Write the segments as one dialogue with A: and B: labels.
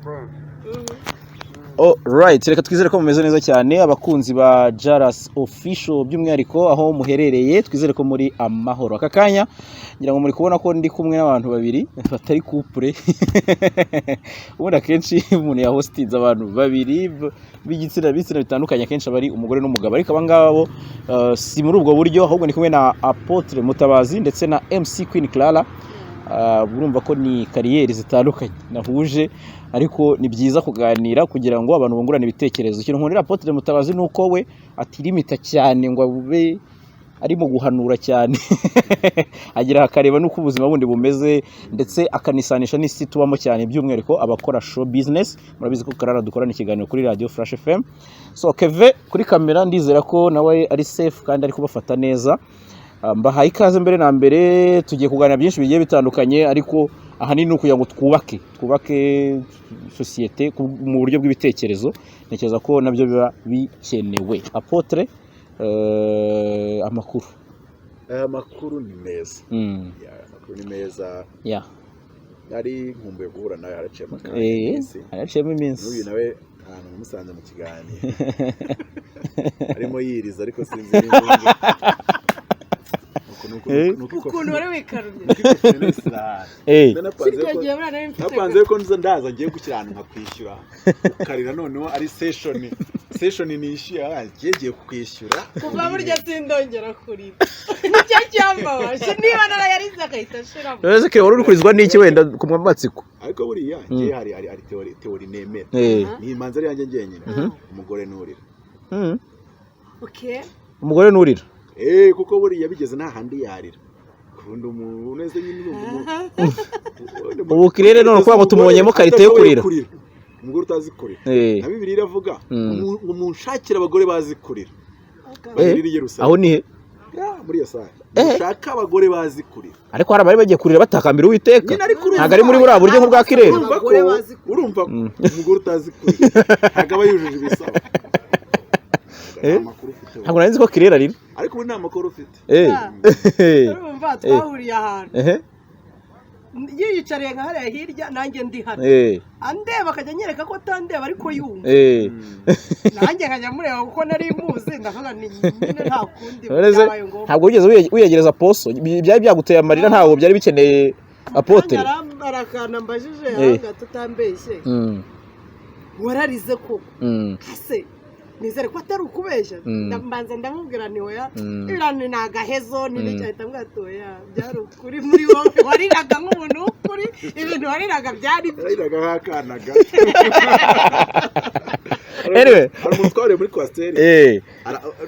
A: Bro.
B: Alright, reka twizere ko mumeze neza cyane, abakunzi ba Jaras Official, by'umwihariko aho muherereye, twizere ko muri amahoro. Aka kanya ngira ngo muri kubona ko ndi kumwe n'abantu babiri batari couple. Ubundi akenshi iyo umuntu yahostinze abantu babiri b'igitsina bitandukanye, akenshi aba ari umugore n'umugabo, ariko aba ngaba bo si muri ubwo buryo, ahubwo ndi kumwe na Apotre Mutabazi ndetse na MC Queen Clara. Urumva ko ni career zitandukanye nahuje, ariko ni byiza kuganira kugira ngo abantu bungurane ibitekerezo. Ikintu nkundira Apotre Mutabazi ni uko we atirimita cyane ngo abe ari mu guhanura cyane, agira akareba n'uko ubuzima bundi bumeze, ndetse akanisanisha n'isi tubamo cyane, by'umwihariko abakora show business. Murabizi ko Clara dukorana ikiganiro kuri Radio Flash FM. So Keve kuri kamera, ndizera ko nawe ari safe kandi ari kubafata neza. Mbahaye ikaze. Mbere na mbere tugiye kuganira byinshi bigiye bitandukanye, ariko ahanini ni ukugira ngo twubake sosiyete mu buryo bw'ibitekerezo. Ntekereza ko nabyo biba bikenewe. Apotre, amakuru?
C: Aya makuru ni meza. Yeah, amakuru ni meza. Nari nkumbuye guhura nawe, haraciyemo akanya, iminsi.
B: Haraciyemo iminsi.
C: N'uyu nawe ahantu namusanze mu kiganiro arimo yiriza, ariko sinzi nimba
A: Ukuntu wari wikarumye. Kirya gihe buriya nari mfite
C: Napanze ko nza ndaza ngiye gushyira ahantu nkakwishyura ukarira, noneho ari session nishyuye, ngiye kukwishyura.
A: Kuva burya sindongera kurira, nicyo cyambabaje, niba narayarize agahita ashiramo.
B: Uretse ko wari uri kurizwa n'iki, wenda ku matsiko?
C: Ariko buriya ngiye hari theory nemera. Ni imanza ari yanjye njyenyine, umugore nurira.
A: Okay.
B: Umugore nurira.
C: Eh, kuko buriya bigeze nta handi yarira, ukunda umuntu neza nyine, urumva umuntu.
B: Ubu kirere none kuvuga ngo tumubonyemo qualité yo kurira.
C: Umugore utazi kurira, na Bibiliya iravuga ngo munshakire abagore bazi kurira, bagirire i Yerusalemu.
B: Aho ni he?
C: Ya, muri Yesaya, mushake abagore bazi kurira.
B: Ariko hari abari bagiye kurira batakambira Uwiteka.
C: Nyine ariko urumva
B: Ntabwo ari muri buriya buryo nk'ubwa kirere.
C: Urumva ko
A: Abagore bazi kurira.
C: Urumva ko umugore utazi kurira ntabwo aba yujuje ibisabwa. Nta makuru ufite.
B: Ntabwo nari nzi ko kirere arira.
C: Ariko ubu nta makuru ufite.
A: Urumva twahuriye ahantu, yiyicariye nka hariya hirya, nanjye ndi hano, andeba akajya anyereka ko atandeba ariko yumva, nanjye nkajya mureba kuko nari muzi. Ndavuga ni nyine nta kundi,
B: Ureze,
A: byabaye ngombwa.
B: Ntabwo wigeze wiyegereza poso, byari byaguteye amarira, ntabwo byari bikeneye apotre.
A: Hari akantu ambajije ahanga tutambeshye: "Wararize koko?" Ese nizere ko atari ukubeshya. Ndambanza ndamubwira nti: "Oya, biriya ni agahezo." Ni n'icyo ahita ambwira ati: "Oya, byari ukuri, muri wowe wariraga nk'umuntu w'ukuri, ibintu wariraga byari byo."
C: Yarariraga nk'akana gato.
B: Anyway.
C: Hari umuntu twahuriye muri coaster,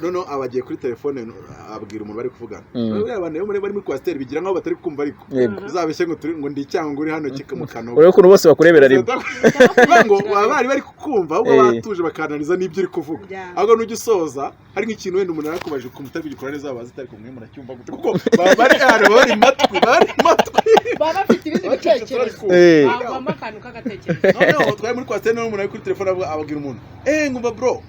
C: noneho aba agiye kuri telefone, abwira umuntu bari kuvugana. Buriya abantu iyo bari muri coaster bigira nkaho batari kumva, ariko uzabeshye ngo turi ngo ndi icyango uri hano kika mu kanogo.
B: Urebe ukuntu bose bakurebera rimwe.
C: Kuvuga ngo baba bari kukumva, ahubwo batuje bakananiza n'ibyo uri kuvuga. Ahubwo nujya usoza, hari nk'ikintu wenda umuntu yarakubaje ukumva utari kugikora neza, wabaza utari kumwe muracyumva gute, kuko baba bari ahantu bari matwi.
A: Baba bafite ibindi
C: bacecetse bari
A: bitekerezo.
C: kumva.
A: Havamo akantu k'agatekerezo.
C: Noneho twari muri coaster, noneho umuntu ari kuri telefone avuga, ababwira umuntu ngumva bro, ngo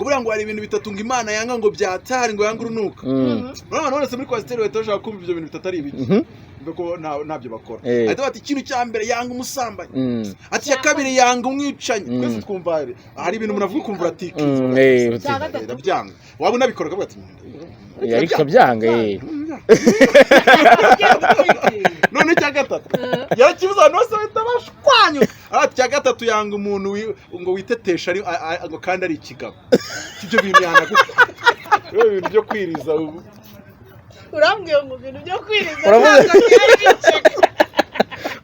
C: buriya ngo hari ibintu bitatu ngo Imana yanga, ngo byatari, ngo yanga urunuka. Noneho abantu bose muri coaster bahita bashaka kumva ibyo bintu bitatu ari ibiki. Mve ko ntabyo bakora. Ahita bati: "Ikintu cya mbere, yanga umusambanyi." Ati: "Icya kabiri, yanga umwicanyi." Twese twumva hari ibintu umuntu avuga ukumva uratikiza.
A: Icya gatatu.
C: Ndabyanga, waba unabikora ukavuga ati:
B: Ariko byanga.
C: None icya gatatu yarakibuze, abantu bose bahita bashwanyuka. Ati: "Icya gatatu, yanga umuntu ngo witetesha ari ngo kandi ari ikigabo." Ibyo bintu yanagukora, rero ibintu byo kwiriza ubu.
A: Urambwiye ngo ibintu byo kwiriza
B: Uravuze
A: ntabwo byari biceka.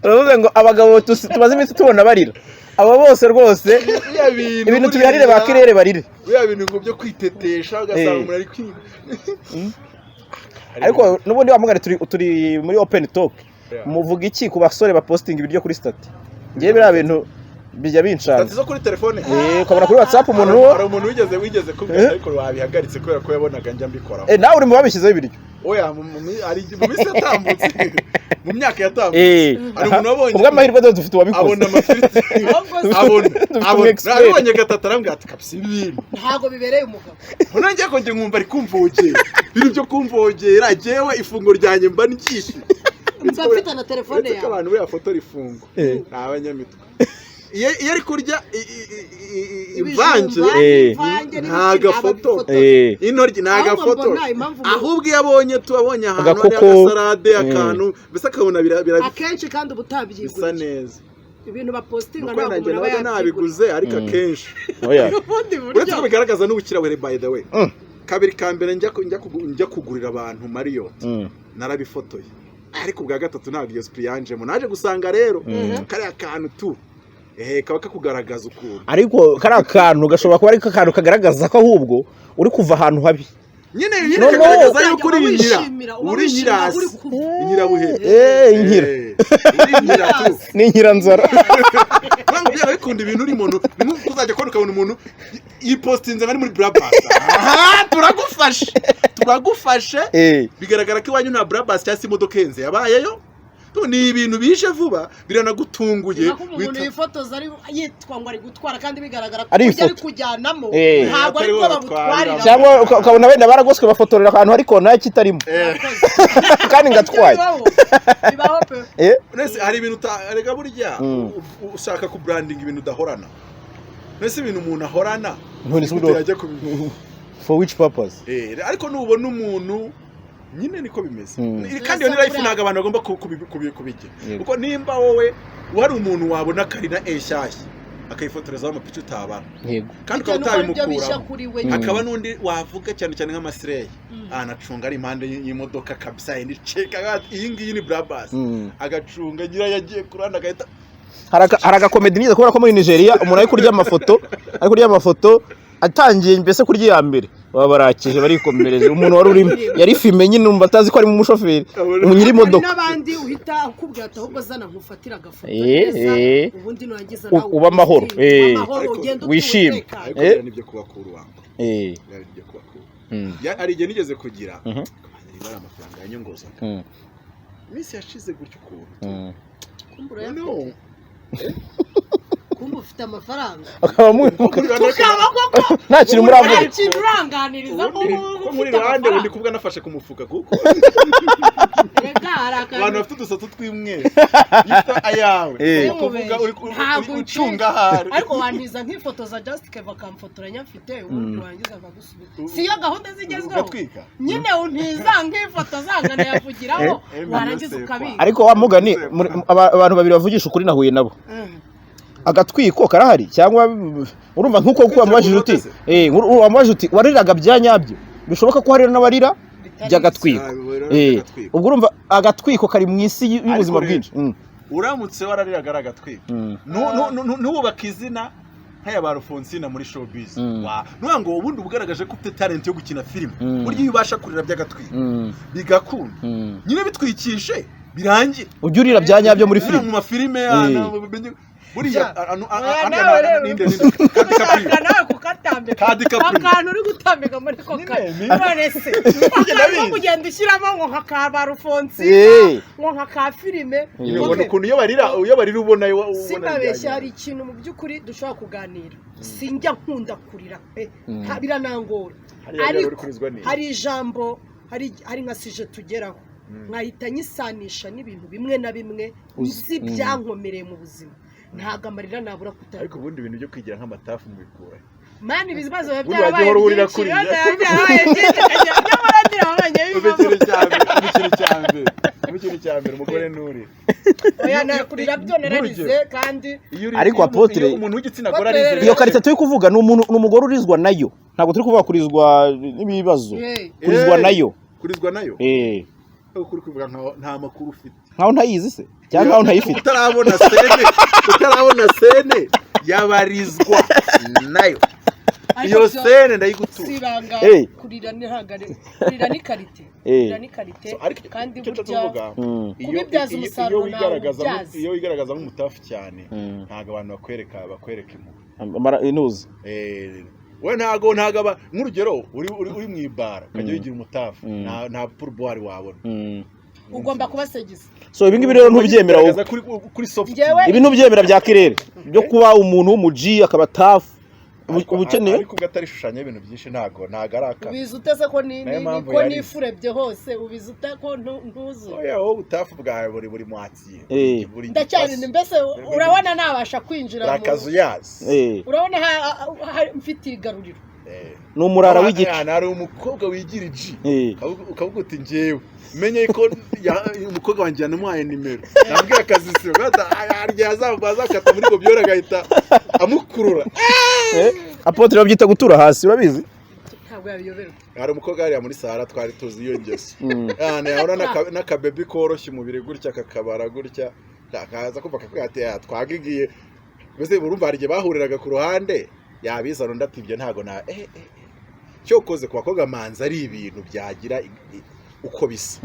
B: Uravuze ngo abagabo tumaze iminsi tubona barira, abo bose rwose
C: Biriya bintu
B: ibintu tubiharire ba kirere barire.
C: Biriya bintu ngo byo kwitetesha, ugasanga umuntu ari kwiga.
B: Ariko n'ubundi wa mugani, turi muri open talk. Muvuga iki ku basore bapostinga ibiryo kuri status? Ngewe biriya bintu bijya binshanga.
C: Status zo kuri telefone?
B: Eh, ukabona kuri WhatsApp umuntu wo
C: Hari umuntu wigeze kubwira, ariko wabihagaritse kubera ko yabonaga njya mbikoraho.
B: Eh, nawe uri mu babishyizeho ibiryo?
C: Oya, mu minsi yatambutse, mu myaka yatambutse, hari umuntu wabonye
B: Kubw'amahirwe dore dufite uwabikoze.
C: Abona amafiriti,
A: Ahubwo se
C: abona
B: Dufite
C: abona
B: umu expert.
C: abonye gatatu, arambwira ati: "Kabisa ibi bintu
A: ntabwo bibereye umugabo."
C: Noneho ngiye kongera nkumva ari kumvogera, ibintu byo kumvogera. Jyewe ifunguro ryanjye mba ndyishyuye.
A: Mba mfite na telefone
C: Uretse ko
A: yawe.
C: abantu buriya fotora ifungo ni abanyamitwe. Iyo ari kurya imvange,
A: Ibijumba, imvange
C: nta
A: n'ibiki,
C: gafoto.
A: ababifotora.
C: Intoryi nta
A: Ahubwo
C: gafoto.
A: mbona impamvu
C: Ahubwo iyo abonye tubabonye ahantu hari
B: Agakoko.
C: agasalade, akantu mbese akabona
A: akenshi kandi uba
C: bisa
A: utabyiguriye
C: neza.
A: Ibintu bapostinga,
C: Nuko
A: ntabwo
C: nanjye
A: umuntu aba
C: nabaga
A: yabyiguriye.
C: nabiguze, ariko akenshi
B: Oya.
A: Ubundi buryo
C: uretse ko bigaragaza n'ubukirabure, by the way. Kabiri ka mbere njya kugurira abantu Marriott, narabifotoye, ariko ubwa gatatu ntabwo iyo esprit yanjemo. Naje gusanga rero kariya kantu tu kaba kakugaragaza ukuntu.
B: Ariko kariya kantu gashobora kuba ari akantu kagaragaza ko ahubwo uri kuva ahantu habi.
C: Nyine nyine
B: No, no.
C: kagaragaza yuko uri
A: Uba
C: inyira
A: wishimira, uba
C: uri
A: wishimira
C: nyirasi
A: uri kuva.
C: inyirabuheri.
B: Inkira.
C: Uri inyira tu.
B: Ni inkiranzara.
C: Kuvuga ngo byaba bikunda ibintu uri umuntu, ni nk'uko uzajya kubona ukabona umuntu yipostinze nka ari muri Brabus. Aha turagufashe, turagufashe. Bigaragara ko iwanyu nta Brabus cyangwa se imodoka ihenze yabayeyo. Ni ibintu bije vuba, biranagutunguye.
A: Nako umuntu yifotoza ari yitwa ngo ari gutwara, kandi bigaragara ko
B: Ari
A: uburyo ari
B: ifoto.
A: kujyanamo ntabwo
C: Atari
A: ari
C: bo
A: bwo
C: batwarira.
A: babutwarira.
B: Cyangwa ukabona wenda baragoswe, bafotorera ahantu hari kona kitarimo kandi ngatwaye.
A: Bibaho, bibaho pe.
C: Nese hari ibintu erega burya ushaka kubrandinga ibintu udahorana. Nese ibintu umuntu ahorana
B: None se
C: gute yajya kubi
B: for which purpose?
C: Ariko nubona umuntu nyine niko bimeze. Kandi iyo ni
A: Ese
C: life, ntabwo abantu bagomba kubigira.
B: Yego.
C: Kuko nimba wowe wari umuntu wabona Carina nshyashya akayifotorezaho amapica utabara, kandi ukaba
A: Bitewe n'uko aribyo bishya
C: utabimukuramo,
A: kuri we.
C: Hakaba n'undi wavuga cyane cyane nk'amasireyi anacunga ari impande y'imodoka kabisa, yindi ceka, iyi ngiyi ni Brabus, agacunga nyirayo agiye ku ruhande agahita
B: Hari agakomedi nigeze kubona ko muri Nigeria umuntu ari kurya amafoto, atangiye mbese kurya iya mbere, baba barakije barikomereje. Umuntu wari urimo yari filime nyine, umva atazi ko arimo umushoferi nyiri
A: Hari
B: imodoka.
A: n'abandi uhita ukubwira ati: "Ahubwo zana nkufatire agafoto
B: Eh,
A: neza,
B: eh.
A: ubundi nurangiza nawe
B: Ube amahoro,
A: upostinge, ube amahoro, ugende utuje,
B: wishime.
A: utekanye."
C: Ariko biriya nibyo kubakura wangu, biriya nibyo kubakura. Hari igihe nigeze kugira niba ari amafaranga yanyongozaga iminsi yashize gutyo ukuntu.
A: Kumbe urayafite.
C: Noneho
A: Kumbe ufite amafaranga.
B: Akaba
A: Tukaba koko
B: nta kintu muravuga.
A: Nta kintu uranganiriza ko
C: ubundi
A: uba
C: ko muri
A: ufite
C: ruhande
A: amafaranga.
C: undi kubwa nafashe ku mufuka, kuko
A: Rega hari
C: abantu
A: akantu
C: bafite udusatsi tw'umweru, iyo ufite ayawe ukuvuga
A: Ntabwo
C: uri ucunga ahari.
A: Ariko wantiza nkifotoza Just Keva akamfotora nyafite, ubundi warangiza akagusubiza. Si iyo gahunda zigezweho?
C: Ugatwika.
A: Nyine untiza nkifotoza nkanayavugiraho, warangiza
C: eh,
A: ukabika.
B: Ariko wa mugani abantu babiri bavugisha ukuri nahuye nabo, agatwiko karahari cyangwa urumva nk'uko kuko wamubajije uti wamubajije uti wariraga bya nyabyo, bishoboka ko hari n'abarira by'agatwiko. Ubwo urumva agatwiko kari mu isi y'ubuzima
C: Ariko rero,
B: bwinshi.
C: Uramutse warariraga ari agatwiko, ntiwubake izina nk'aya ba Alphonsine muri showbiz. Nuvuga ngo ubundi uba ugaragaje ko ufite talent yo gukina filime. Burya iyo ubasha kurira by'agatwiko bigakunda, nyine bitwikishe birangire.
B: Ujya urira bya nyabyo muri
C: Buriya
B: filime.
C: mu mafilime buriya
A: Oya, nawe rero.
C: ninde ninde Ka DiCaprio.
A: Ushaka nawe kukatambika.
C: Ka DiCaprio.
A: Akantu uri gutambika muri ko kare. None se akantu ko
C: Ndabizi.
A: kugenda ushyiramo ngo nka ka ba Alphonsine, ngo nka ka filime.
C: Nyine
A: Okay.
C: ubona ukuntu iyo barira ubona
A: Simbabeshya, hari ikintu mu by'ukuri dushobora kuganira. Sinjya nkunda kurira pe. Biranangora.
C: Hariya rero
A: Ariko
C: uri kurizwa n'iki?
A: hari ijambo, hari nka sujet tugeraho nkahita nyisanisha n'ibintu bimwe na bimwe nzi byankomereye mu buzima, ntabwo amarira nabura kutari.
C: Ariko ubundi ibintu byo kwigira nk'amatafu mubikura
A: Mani, ibibazo biba
C: Ubundi
A: byarabaye
C: wajya uhora urira
A: byinshi,
C: kuriya.
A: ibibazo biba byarabaye byinshi, nyamara ndirababanye bivamo.
C: Ikintu cya mbere umugore nturi.
A: Oya, nakurira byo nararize kandi.
C: Iyo
B: Ariko Apotre,
C: iyo umuntu w'igitsina gore
A: Apotre
C: arize
B: Iyo karita turi kuvuga ni umuntu, ni umugore urizwa nayo, ntabwo turi kuvuga kurizwa n'ibibazo. Kurizwa nayo.
C: Kurizwa nayo. Ariko uri kuvuga nkaho nta makuru ufite.
B: Nkaho ntayizi se cyangwa nkaho ntayifite?
C: Utarabona scène yabarizwa nayo.
A: Ariko
C: Iyo
A: byo
C: scène ndayigutura.
A: Si ibanga. Kurira ni kurira ni qualité. Kurira ni qualité.
C: So, ariko
A: Kandi
C: icyo
A: burya
C: tuvuga,
A: kubibyaza
C: iyo
A: umusaruro ntawe
C: wigaragaza
A: ubyaza.
C: Iyo wigaragaza nk'umutafu cyane, ntabwo abantu bakwereka impuhwe.
B: Intuzi.
C: We ntago aba nk'urugero uri mu ibara ukajya wigira umutafu, nta pourboire wabona.
A: Ugomba kubasegiza.
B: So ibi ngibi rero ntubyemera wowe?
C: Wigaragaza kuri soft.
A: Njyewe
B: Ibi ntubyemera bya kirere byo kuba umuntu w'umuji akaba tafu Uba ukeneye
C: Ariko ubwo atarishushanya ibintu byinshi, ntago arakara.
A: Ubizi ute se ko ni
C: Nayo mpamvu
A: ko
C: yarize.
A: nifurebye hose? Ubizi ute ko ntuzuye?
C: Oya, wowe ubutafu bwawe buri mwatsiye. Buri
A: Ndacyari
C: gipasu.
A: mbese urabona nabasha kwinjira
C: Buri akazu yazi.
A: Urabona mfite igaruriro.
B: Ni umurara w'igice.
C: Hari umukobwa wigira iji, ukavuga uti: "Njyewe menye ko umukobwa wanjye yanamuhaye nimero, nabwira akazi hari igihe azakata muri gobyora agahita amukurura."
B: Apôtre, babyita gutura hasi, urabizi?
A: Ntabwo yabiyoberwa.
C: Hari umukobwa hariya muri Sahara twari tuzi iyo ngeso. Ahantu yahura n'akabebi koroshya umubiri gutya, kakabara gutya, akaza kumva kakubwira ati: "Ah, twagigiye." Mbese urumva hari igihe bahuriraga ku ruhande, yabizana undi ati: "Ibyo ntago na eh." Cyokoze ku bakobwa manza ari ibintu byagira uko bisa.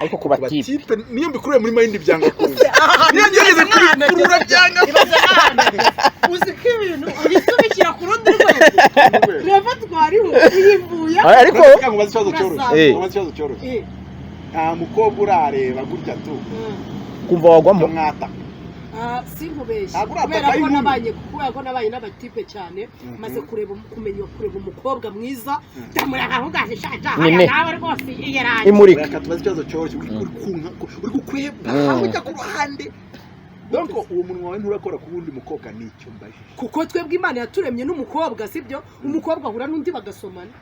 B: Ariko ku
C: Ku
B: batipe
C: batipe, niyo mbikuruye muri mind byanga kuza, niyo ngerageza kubikurura byanga.
A: Ibaze n'ahantu uzi ko ibintu uhita ubishyira ku rundi rwego, reba twariho uyivuye.
B: Ariko
C: Reka nkubaze ikibazo cyoroshye. Nkubaze ikibazo cyoroshye. Nta mukobwa urareba gutya tu
B: kumva wagwamo?
C: Mwata.
A: Ah, sinkubeshye,
C: Ntabwo urataka
A: kubera ko
C: inkumi.
A: nabanye n'abatipe cyane, maze kureba, kumenya kureba umukobwa mwiza, ndamureba nkavuga nti: "Sha,
B: Nyine.
A: haya nawe rwose iyerange."
B: Imurika.
C: Reka tubaze ikibazo cyoroshye. Uri gukweba ujya ku ruhande, donc uwo munwa wawe nturakora ku wundi mukobwa? Nicyo mbajije.
A: Kuko twebwe Imana yaturemye n'umukobwa, sibyo? Umukobwa ahura n'undi bagasomana.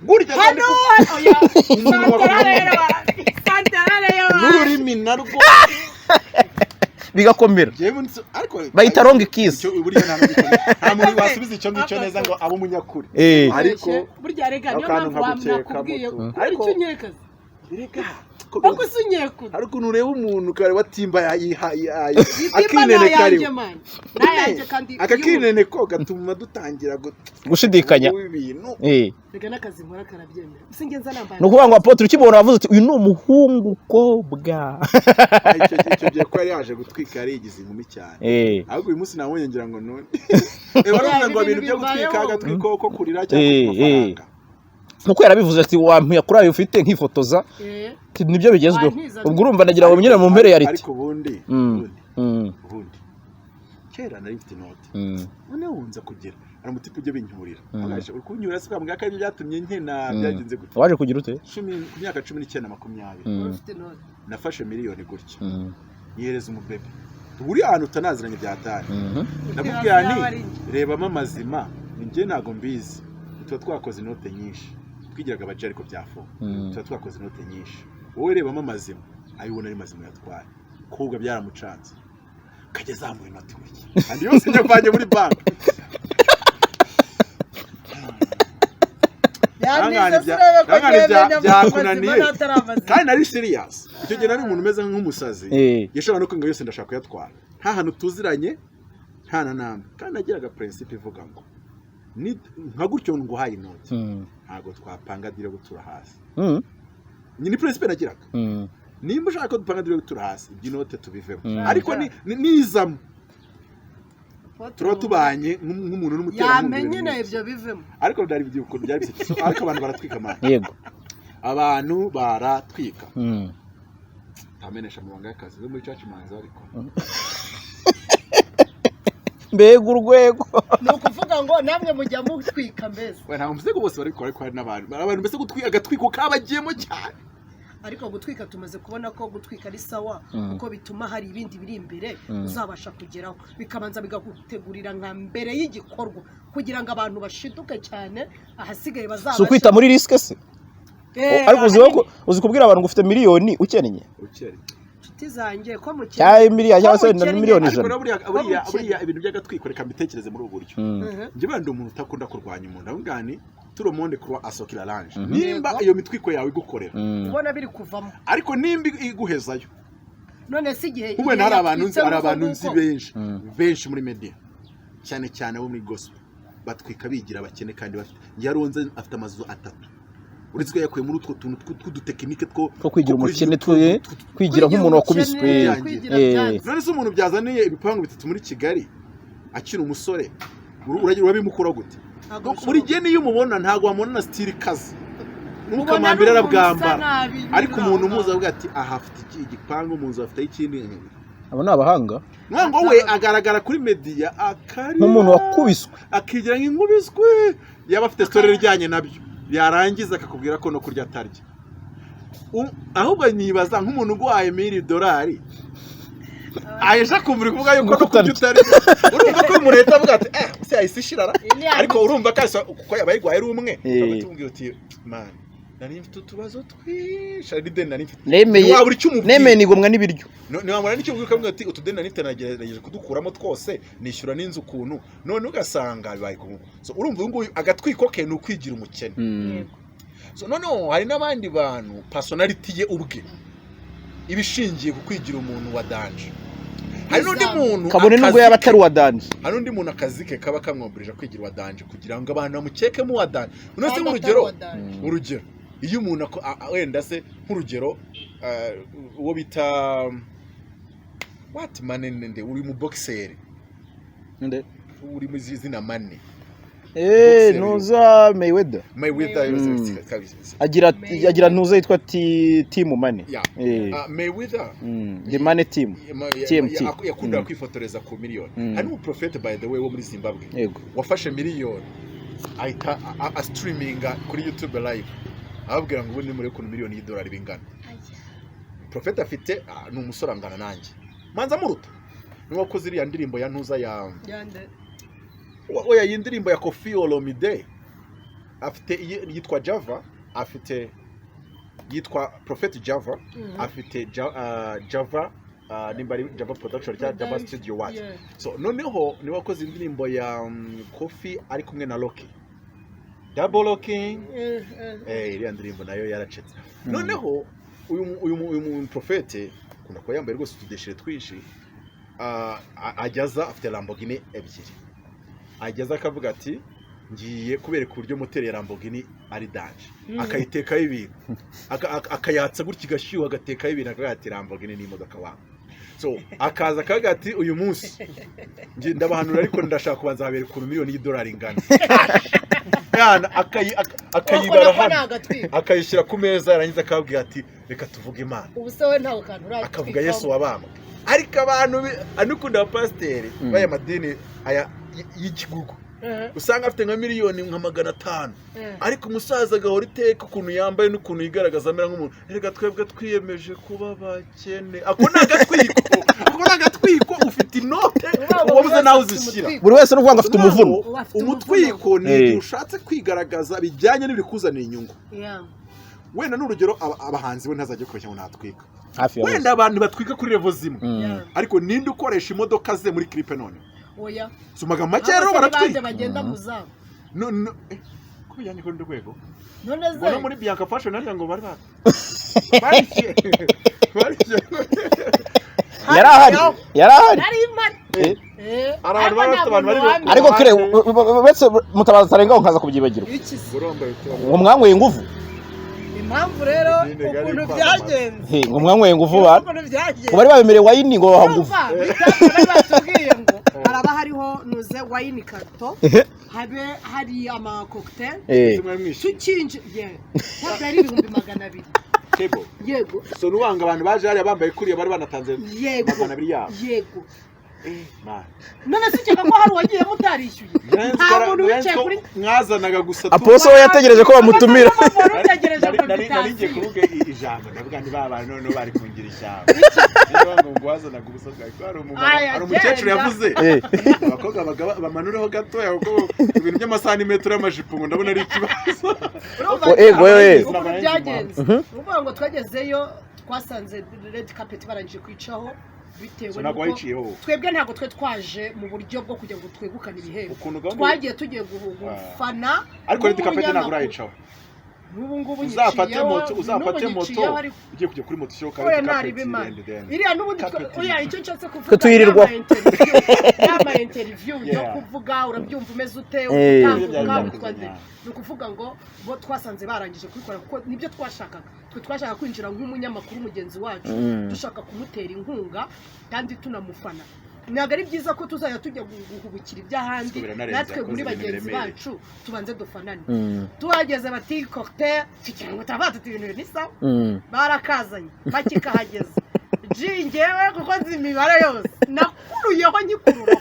C: Gutya
A: hano
C: kandi
A: oya, santara rero santara rero
C: n'ururimi narwo
B: Bigakomera.
C: Njyewe ariko
B: Bayita long kiss.
C: Icyo buriya nta muntu wasubiza icyo ngicyo neza ngo abe umunyakuri. Ariko
A: burya rega niyo
C: akantu
A: mpamvu
C: nkagukeka
A: nakubwiye
C: muto.
A: kubera icyo unyekaza.
C: Rega
A: Ariko si unyeka.
C: Hari ukuntu ureba umuntu ukareba atimba yayiha
A: Itimba
C: akinene
A: n'ayanjye
C: kariho.
A: man, n'ayanjye kandi.
C: Aka kinene ko gatuma dutangira
B: Gushidikanya.
C: ibintu.
A: Rega n'akazi nkora karabyemera, sinjye nza nambaye.
B: Ni ukuvuga ngo apôtre ukimubona wavuze uti: "Uyu ni umuhungu kobwa."
C: Icyo gihe ko yari yaje gutwika, yari yigize inkumi cyane. Ahubwo uyu munsi nabonye ngira ngo none baravuga ngo ibintu byo gutwika, agatwiko ko kurira cyangwa amafaranga.
B: Nkuko yarabivuze ati: "Wampuye kuri ayo ufite nkifotoza." Ati, "Nibyo bigezweho."
A: Wantiza.
B: Ubwo urumva ndagira ngo nyine mu mpere ya riti.
C: Ariko ubundi ubundi kera nari mfite inoti, noneho nza kugira, hari umutipe ujya binyurira. Agasha, uri kunyura se ukambwira ko aribyo byatumye nkena? Byagenze gute?
B: Waje kugira ute?
C: Ku myaka 19, 20,
A: Ufite inoti.
C: nafashe miliyoni gutya, yihereza umubebe uri ahantu utanaziranye byatari. Ndamubwira
A: Yaba
C: nti:
A: ari njye.
C: "Rebamo amazima, ni njye ntabwo mbizi, tuba twakoze inote nyinshi, twigiraga abaji ariko byafunga, tuba twakoze inote nyinshi, wowe rebamo amazima, ayo ubona ari mazima uyatware." Kobwa byaramucanze, kajya azamura inoti gutya kandi yose nyavanye muri banki.
A: Yantiza,
C: Nangane
A: sirebe ko ngiye menya
C: byakunaniye.
A: amazima n'atari amazima.
C: Kandi nari serious icyo gihe, nari umuntu umeze nk'umusazi. Yashobora no kwanga yose, ndashaka kuyatwara, nta hantu tuziranye, nta na namwe. Kandi nagiraga principe ivuga ngo nka gutyo nguhaye inoti, ntabwo twapanga deal yo gutura hasi. Ni principe nagiraga. Nimba ushaka ko dupanga deal yo gutura hasi, iby'inote tubivemo. Ariko nizamo turaba tubanye nk'umuntu n'umuterankunga.
A: Yamenye
C: Ibintu
A: nyine
C: nk'ibyo.
A: Ibyo bivemo.
C: Ariko byari ukuntu byari bisekeje. Ariko abantu baratwika amana. Abantu baratwika. Ntamenesha amabanga y'akazi yo muri church manzi ariko.
B: Mbega urwego!
A: Ni ukuvuga ngo namwe mujya mutwika mbese?
C: We, ntabwo mvuze ko bose barabikora, ariko hari n'abantu, hari abantu mbese gutwika agatwiko kabagiyemo cyane.
A: Ariko gutwika, tumaze kubona ko gutwika ari sawa, kuko bituma hari ibindi biri imbere uzabasha kugeraho, bikabanza bikagutegurira nka mbere y'igikorwa kugira ngo abantu bashiduke cyane, ahasigaye bazabashe.
B: Si ukwita muri risk se? Ariko uzi ko uzi kubwira abantu ngo ufite miliyoni ukennye?
C: Ukennye.
A: Inshuti zanjye, ko mukennye.
B: Cyangwa miliyoni, cyangwa se
A: Ko
B: na
A: mukennye.
B: miliyoni
C: Ariko
B: 100.
C: na buriya buriya
A: Ko mukennye.
C: buriya ibintu by'agatwiko, reka mbitekereze muri ubu buryo. Njye buriya ndi umuntu utakunda kurwanya umuntu, ndavuga ni tout le monde croit à ce qu'il arrange. Nimba iyo mitwiko yawe igukorera,
A: Ubona biri kuvamo.
C: ariko nimba iguhezayo,
A: None se igihe
C: nk'ubu hari abantu nzi, hari
A: yatwitse
C: abantu nzi
A: nk'uko-
C: benshi benshi muri media, cyane cyane abo muri gospel, batwika bigira abakene kandi bafite. Njye hari uwo nzi afite amazu atatu, uretse ko yakuye muri utwo tuntu tw'udutekinike two
B: Two kwigira
C: two kuri
B: umukene, kwigira nk'umuntu wakubiswe.
A: Umukene, kwigira byanze.
C: None se umuntu byazaniye ibipangu bitatu muri Kigali akiri umusore, uragira urabimukura gute?
A: Ntabwo
C: Buri
A: bishoboka.
C: gihe niyo umubona ntabwo wamubona na style ikaze,
A: Ubona
C: n'ukamambira
A: ari umuntu usa
C: arabwambara,
A: nabi,
C: ariko
A: nyine
C: umuntu
A: uraho
C: umuzi
A: ngaho.
C: avuga ati: "Aha afite igipangu mu nzu, afite ikindi."
B: Abo ni abahanga.
C: Ntabwo we agaragara kuri media akarira
B: Nk'umuntu wakubiswe.
C: Akigira nk'inkubiswe, yaba afite story ijyanye nabyo, yarangiza akakubwira ko no kurya atarya. Ahubwo nibaza nk'umuntu uguhaye $1,000 aje akumva uri kuvuga yuko no kurya utarya, urumva ko umuntu ahita avuga ati: "Eh, se yahise ishirara?" Ariko urumva ko kuko yaba yiguhaye ari umwe, tumubwira uti: "Man, nari mfite utubazo twinshi, hari n'ideni nari mfite."
B: Nemeye.
C: Ntiwabura icyo umubwira.
B: Nemeye nigomwa n'ibiryo.
C: Ntiwamara n'icyo umubwira, ukamubwira ati: "Utudeni nari mfite nagerageje kudukuramo twose, nishyura n'inzu ukuntu." None ugasanga bibaye ku. So urumva uyu nguyu agatwiko ke ni ukwigira umukene. So noneho hari n'abandi bantu personality ye ubwe iba ishingiye ku kwigira umuntu wa danger. Hari n'undi muntu
B: Kabone nubwo
C: akazi
B: yaba atari uwa danger.
C: Hari undi muntu akazi ke kaba kamwomborije kwigira uwa danger kugira ngo abantu bamukekemo uwa danger. None se nk'urugero, urugero iyo umuntu wenda se nk'urugero, uwo bita what Mane, nde uri mu boxer?
B: Nde?
C: Uri mu izina Mane.
B: Eh,
C: Boxer.
B: Ntuza Mayweather.
C: Mayweather.
B: Agira ntuza yitwa Team Money.
C: Yeah.
B: Eh.
C: Mayweather.
B: The Money Team. TMT.
C: Yakundaga kwifotoreza ku miliyoni. Hari n'umuprofete, by the way, wo muri Zimbabwe wafashe miliyoni ahita astreaminga kuri YouTube live, ababwira ngo ubu ni muri ukuntu miliyoni y'idolari bingana. Profete afite, ni umusore angana nanjye, manza muruta, niwe wakoze iriya ndirimbo ya ntuza ya oya, iyi ndirimbo ya Koffi Olomide. Afite yitwa Java, afite yitwa Prophet Java, afite Java, nimba ari Java Production cyangwa Java Studio what. So noneho niwe wakoze indirimbo ya Koffi ari kumwe na Rocky, Double Locking. Iriya ndirimbo nayo yaracetse. Noneho uyu profete akunda kuba yambaye rwose utudeshire twinshi. Ajyaza afite Lamborghini ebyiri, ageza akavuga ati: "Ngiye kubereka uburyo moteri ya Lamborghini ari danger." Akayitekaho ibintu, akayatsa gutya igashyuha, agatekaho ibintu, akavuga ati: "Lamborghini ni imodoka wawe." So akaza akavuga ati: "Uyu munsi ngiye ndabahanura, ariko ndashaka kubanza habereka ukuntu miliyoni y'idolari ingana." Yana akayibara hano, akayishyira ku meza, yarangiza akababwira ati: "Reka tuvuge Imana."
A: Ubu se we ntawe kantu uratwikamo?
C: Akavuga Yesu wabambwe. Ariko abantu anukunda abapasiteri b'aya madini aya y'ikigugu, usanga afite nka miliyoni nka 500, ariko umusaza agahora iteka ukuntu yambaye n'ukuntu yigaragaza amera nk'umuntu: "Erega twebwe twiyemeje kuba abakene." Ako ni agatwiko, ako ni agatwiko. Ufite inote wabuze nawe uzishyira.
B: Buri wese ni ukuvuga ngo afite umuvuno.
A: Ubu afite
C: Umutwiko ni igihe ushatse kwigaragaza bijyanye n'ibikuzanira inyungu. Wenda n'urugero, abahanzi we ntazajya kubeshya ngo ntatwika.
B: Hafi ya bose.
C: Wenda abantu batwika kuri level zimwe, ariko ninde ukoresha imodoka ze muri clip none?
A: Oya.
C: Si amagambo make rero,
A: Abo se ni bande
C: baratwika.
A: bagenda mu zabo?
C: No, no, ko bijyanye ku rundi rwego.
A: None se
C: Ngo no muri Bianca Fashion harya ngo bari barishyuye barishyuye.
B: Yari ahari, yari ahari.
A: Nari mpari.
C: Hari abantu
A: Ariko
C: baba
A: nta
C: bafite abantu
A: muntu
C: bari
A: wamenya.
B: Ariko kire uretse Mutabazi atarengaho nkaza kubyibagirwa.
A: Iki se?
C: Uromba utuntu.
B: Ngo mwanyweye ingufu.
A: Impamvu rero
C: Nyine gari
A: ukuntu
C: kwamamaza.
A: byagenze.
B: He, ngo mwanyweye ingufu ba
A: Ukuntu byagenze.
B: ngo bari babemereye wine, ngo babaha ngufu.
A: Urumva, bari batubwiye ngo haraba hariho nuze wine karito, habe hari ama cocktail.
C: Mwari mwishyuye?
A: Tukinje ye ntabwo ari 200,000.
C: Table.
A: Yego.
C: So nuwanga abantu baje hariya bambaye kuriya bari banatanze
A: Yego.
C: 200 yabo?
A: Yego.
C: Man.
A: None se ukeka ko hari uwagiyemo utarishyuye? Nta muntu wicaye kuri
C: Mwazanaga gusa
B: Aposo we yategereje ko bamutumira.
A: Wari utegereje
C: Nari ngiye
A: invitation.
C: kuvuga ijambo, ndavuga ni ba bantu noneho bari kungira ishyamba. Niyo ngo wazanaga ubusa bwawe ko hari umumama,
A: Aya,
C: hari umukecuru
A: genda.
C: yavuze abakobwa bamanureho gatoya kuko ibintu by'amasantimetero y'amajipo ngo ndabona ari ikibazo.
A: Urumva
B: Oh, ego, wewe.
A: ukuntu byagenze?
B: Mhm.
A: Ni ukuvuga ngo twagezeyo twasanze red carpet barangije kwicaho, bitewe
C: So ntabwo
A: n'uko
C: wayiciyeho?
A: Twebwe ntabwo twe twaje mu buryo bwo kugira ngo twegukane ibihembo.
C: Ukuntu gahunda
A: Twagiye tugiye gufana
C: Ariko red carpet ntabwo
A: nk'umunyamakuru.
C: urayicaho.
A: N'ubu ngubu
C: Uzafate
A: nyiciyeho,
C: moto, uzafate
A: n'ubu
C: moto
A: nyiciyeho ariko.
C: ugiye kujya kuri moto ushyiraho
A: Oya,
C: red
A: ntari
C: carpet
A: bimana.
C: and then
A: Iriya n'ubundi
C: carpet.
A: Oya, icyo nshatse kuvuga,
B: Twe tuyirirwaho.
A: yama interview yo kuvuga, urabyumva, umeze ute, utambuka
C: Byari
A: witwa nde.
C: byakozwe.
A: Ni ukuvuga ngo bo twasanze barangije kubikora kuko nibyo twashakaga. Twe twashaka kwinjira nk'umunyamakuru mugenzi wacu, dushaka kumutera inkunga kandi tunamufana. Ntabwo ari byiza ko tuzajya tujya guhubukira iby'ahandi.
C: Siko biranarenze,
A: Natwe
C: yakoze
A: muri
C: ibintu
A: bagenzi
C: biremereye.
A: bacu tubanze dufanane. Tuhageze bati cocktail, tugira ngo turabaza tuti ibintu ni sawa. Barakazanye, bakikahageza. Ji ngewe kuko nzi imibare yose nakuruyeho nyikurura,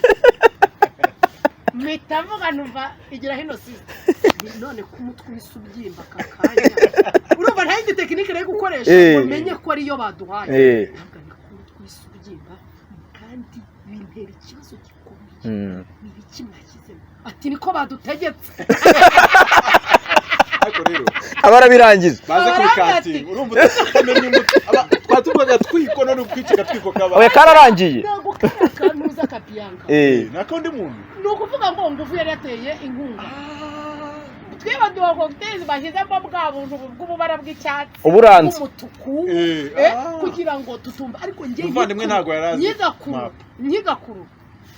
A: mpita mvuga, numva igira hino sister, none ko umutwe uhise ubyimba aka kanya, urumva nta yindi technique nari gukoresha ngo menye ko ariyo baduhaye. Ntabwo ni ko umutwe uhise ubyimba kandi bintera ikibazo gikomeye. Ni ibiki mwashyizemo? Ati niko badutegetse.
C: Ariko rero
B: Aba arabirangije.
C: Baze
A: Abaranga
C: kubikatinga, urumva utamenya umutwe. Twatuvugaga twiko, none ukwica agatwiko kaba
B: Oya, kararangiye.
A: Ntabwo kariya kantuza ka Bianca.
C: Nako undi muntu.
A: Ni ukuvuga ngo Ngufu yari yateye inkunga, twibagiwe cocktails bashyizemo bwa buntu bw'ububara bw'icyatsi
B: Uburanze.
A: bw'umutuku, kugira ngo tutumva, ariko njye
C: Umuvandimwe ntabwo yari azi
A: nyigakuru
C: map.
A: Nyigakuru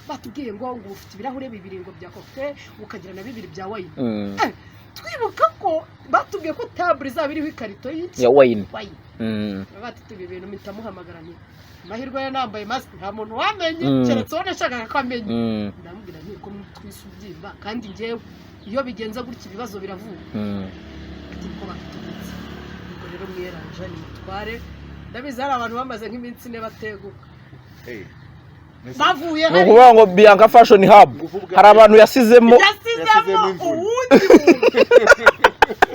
A: batubwiye ngo ufite ibirahure bibiri ngo bya cocktail, ukagira na bibiri bya wine. Twibuka ko batubwiye ko table izaba iriho ikarito y'iki?
B: Ya wine.
A: Wine. Bati tubi ibintu, mpita muhamagara nti amahirwe ye nambaye mask, nta muntu wamenye, keretse uwo nashakaga ko amenya. Ndamubwira nti ko twise ubyimba, kandi njyewe iyo bigenze gutya ibibazo biravuka. Ati niko badutegetse. Ubwo rero mwiyeranje ni mutware, ndabizi hari abantu bamaze nk'iminsi 4 bateguka bavuye
B: Ni ukuvuga ngo Bianca Fashion Hub hari abantu yasizemo.
A: Yasizemo
C: Yasizemo imvune.
A: Uwundi muntu,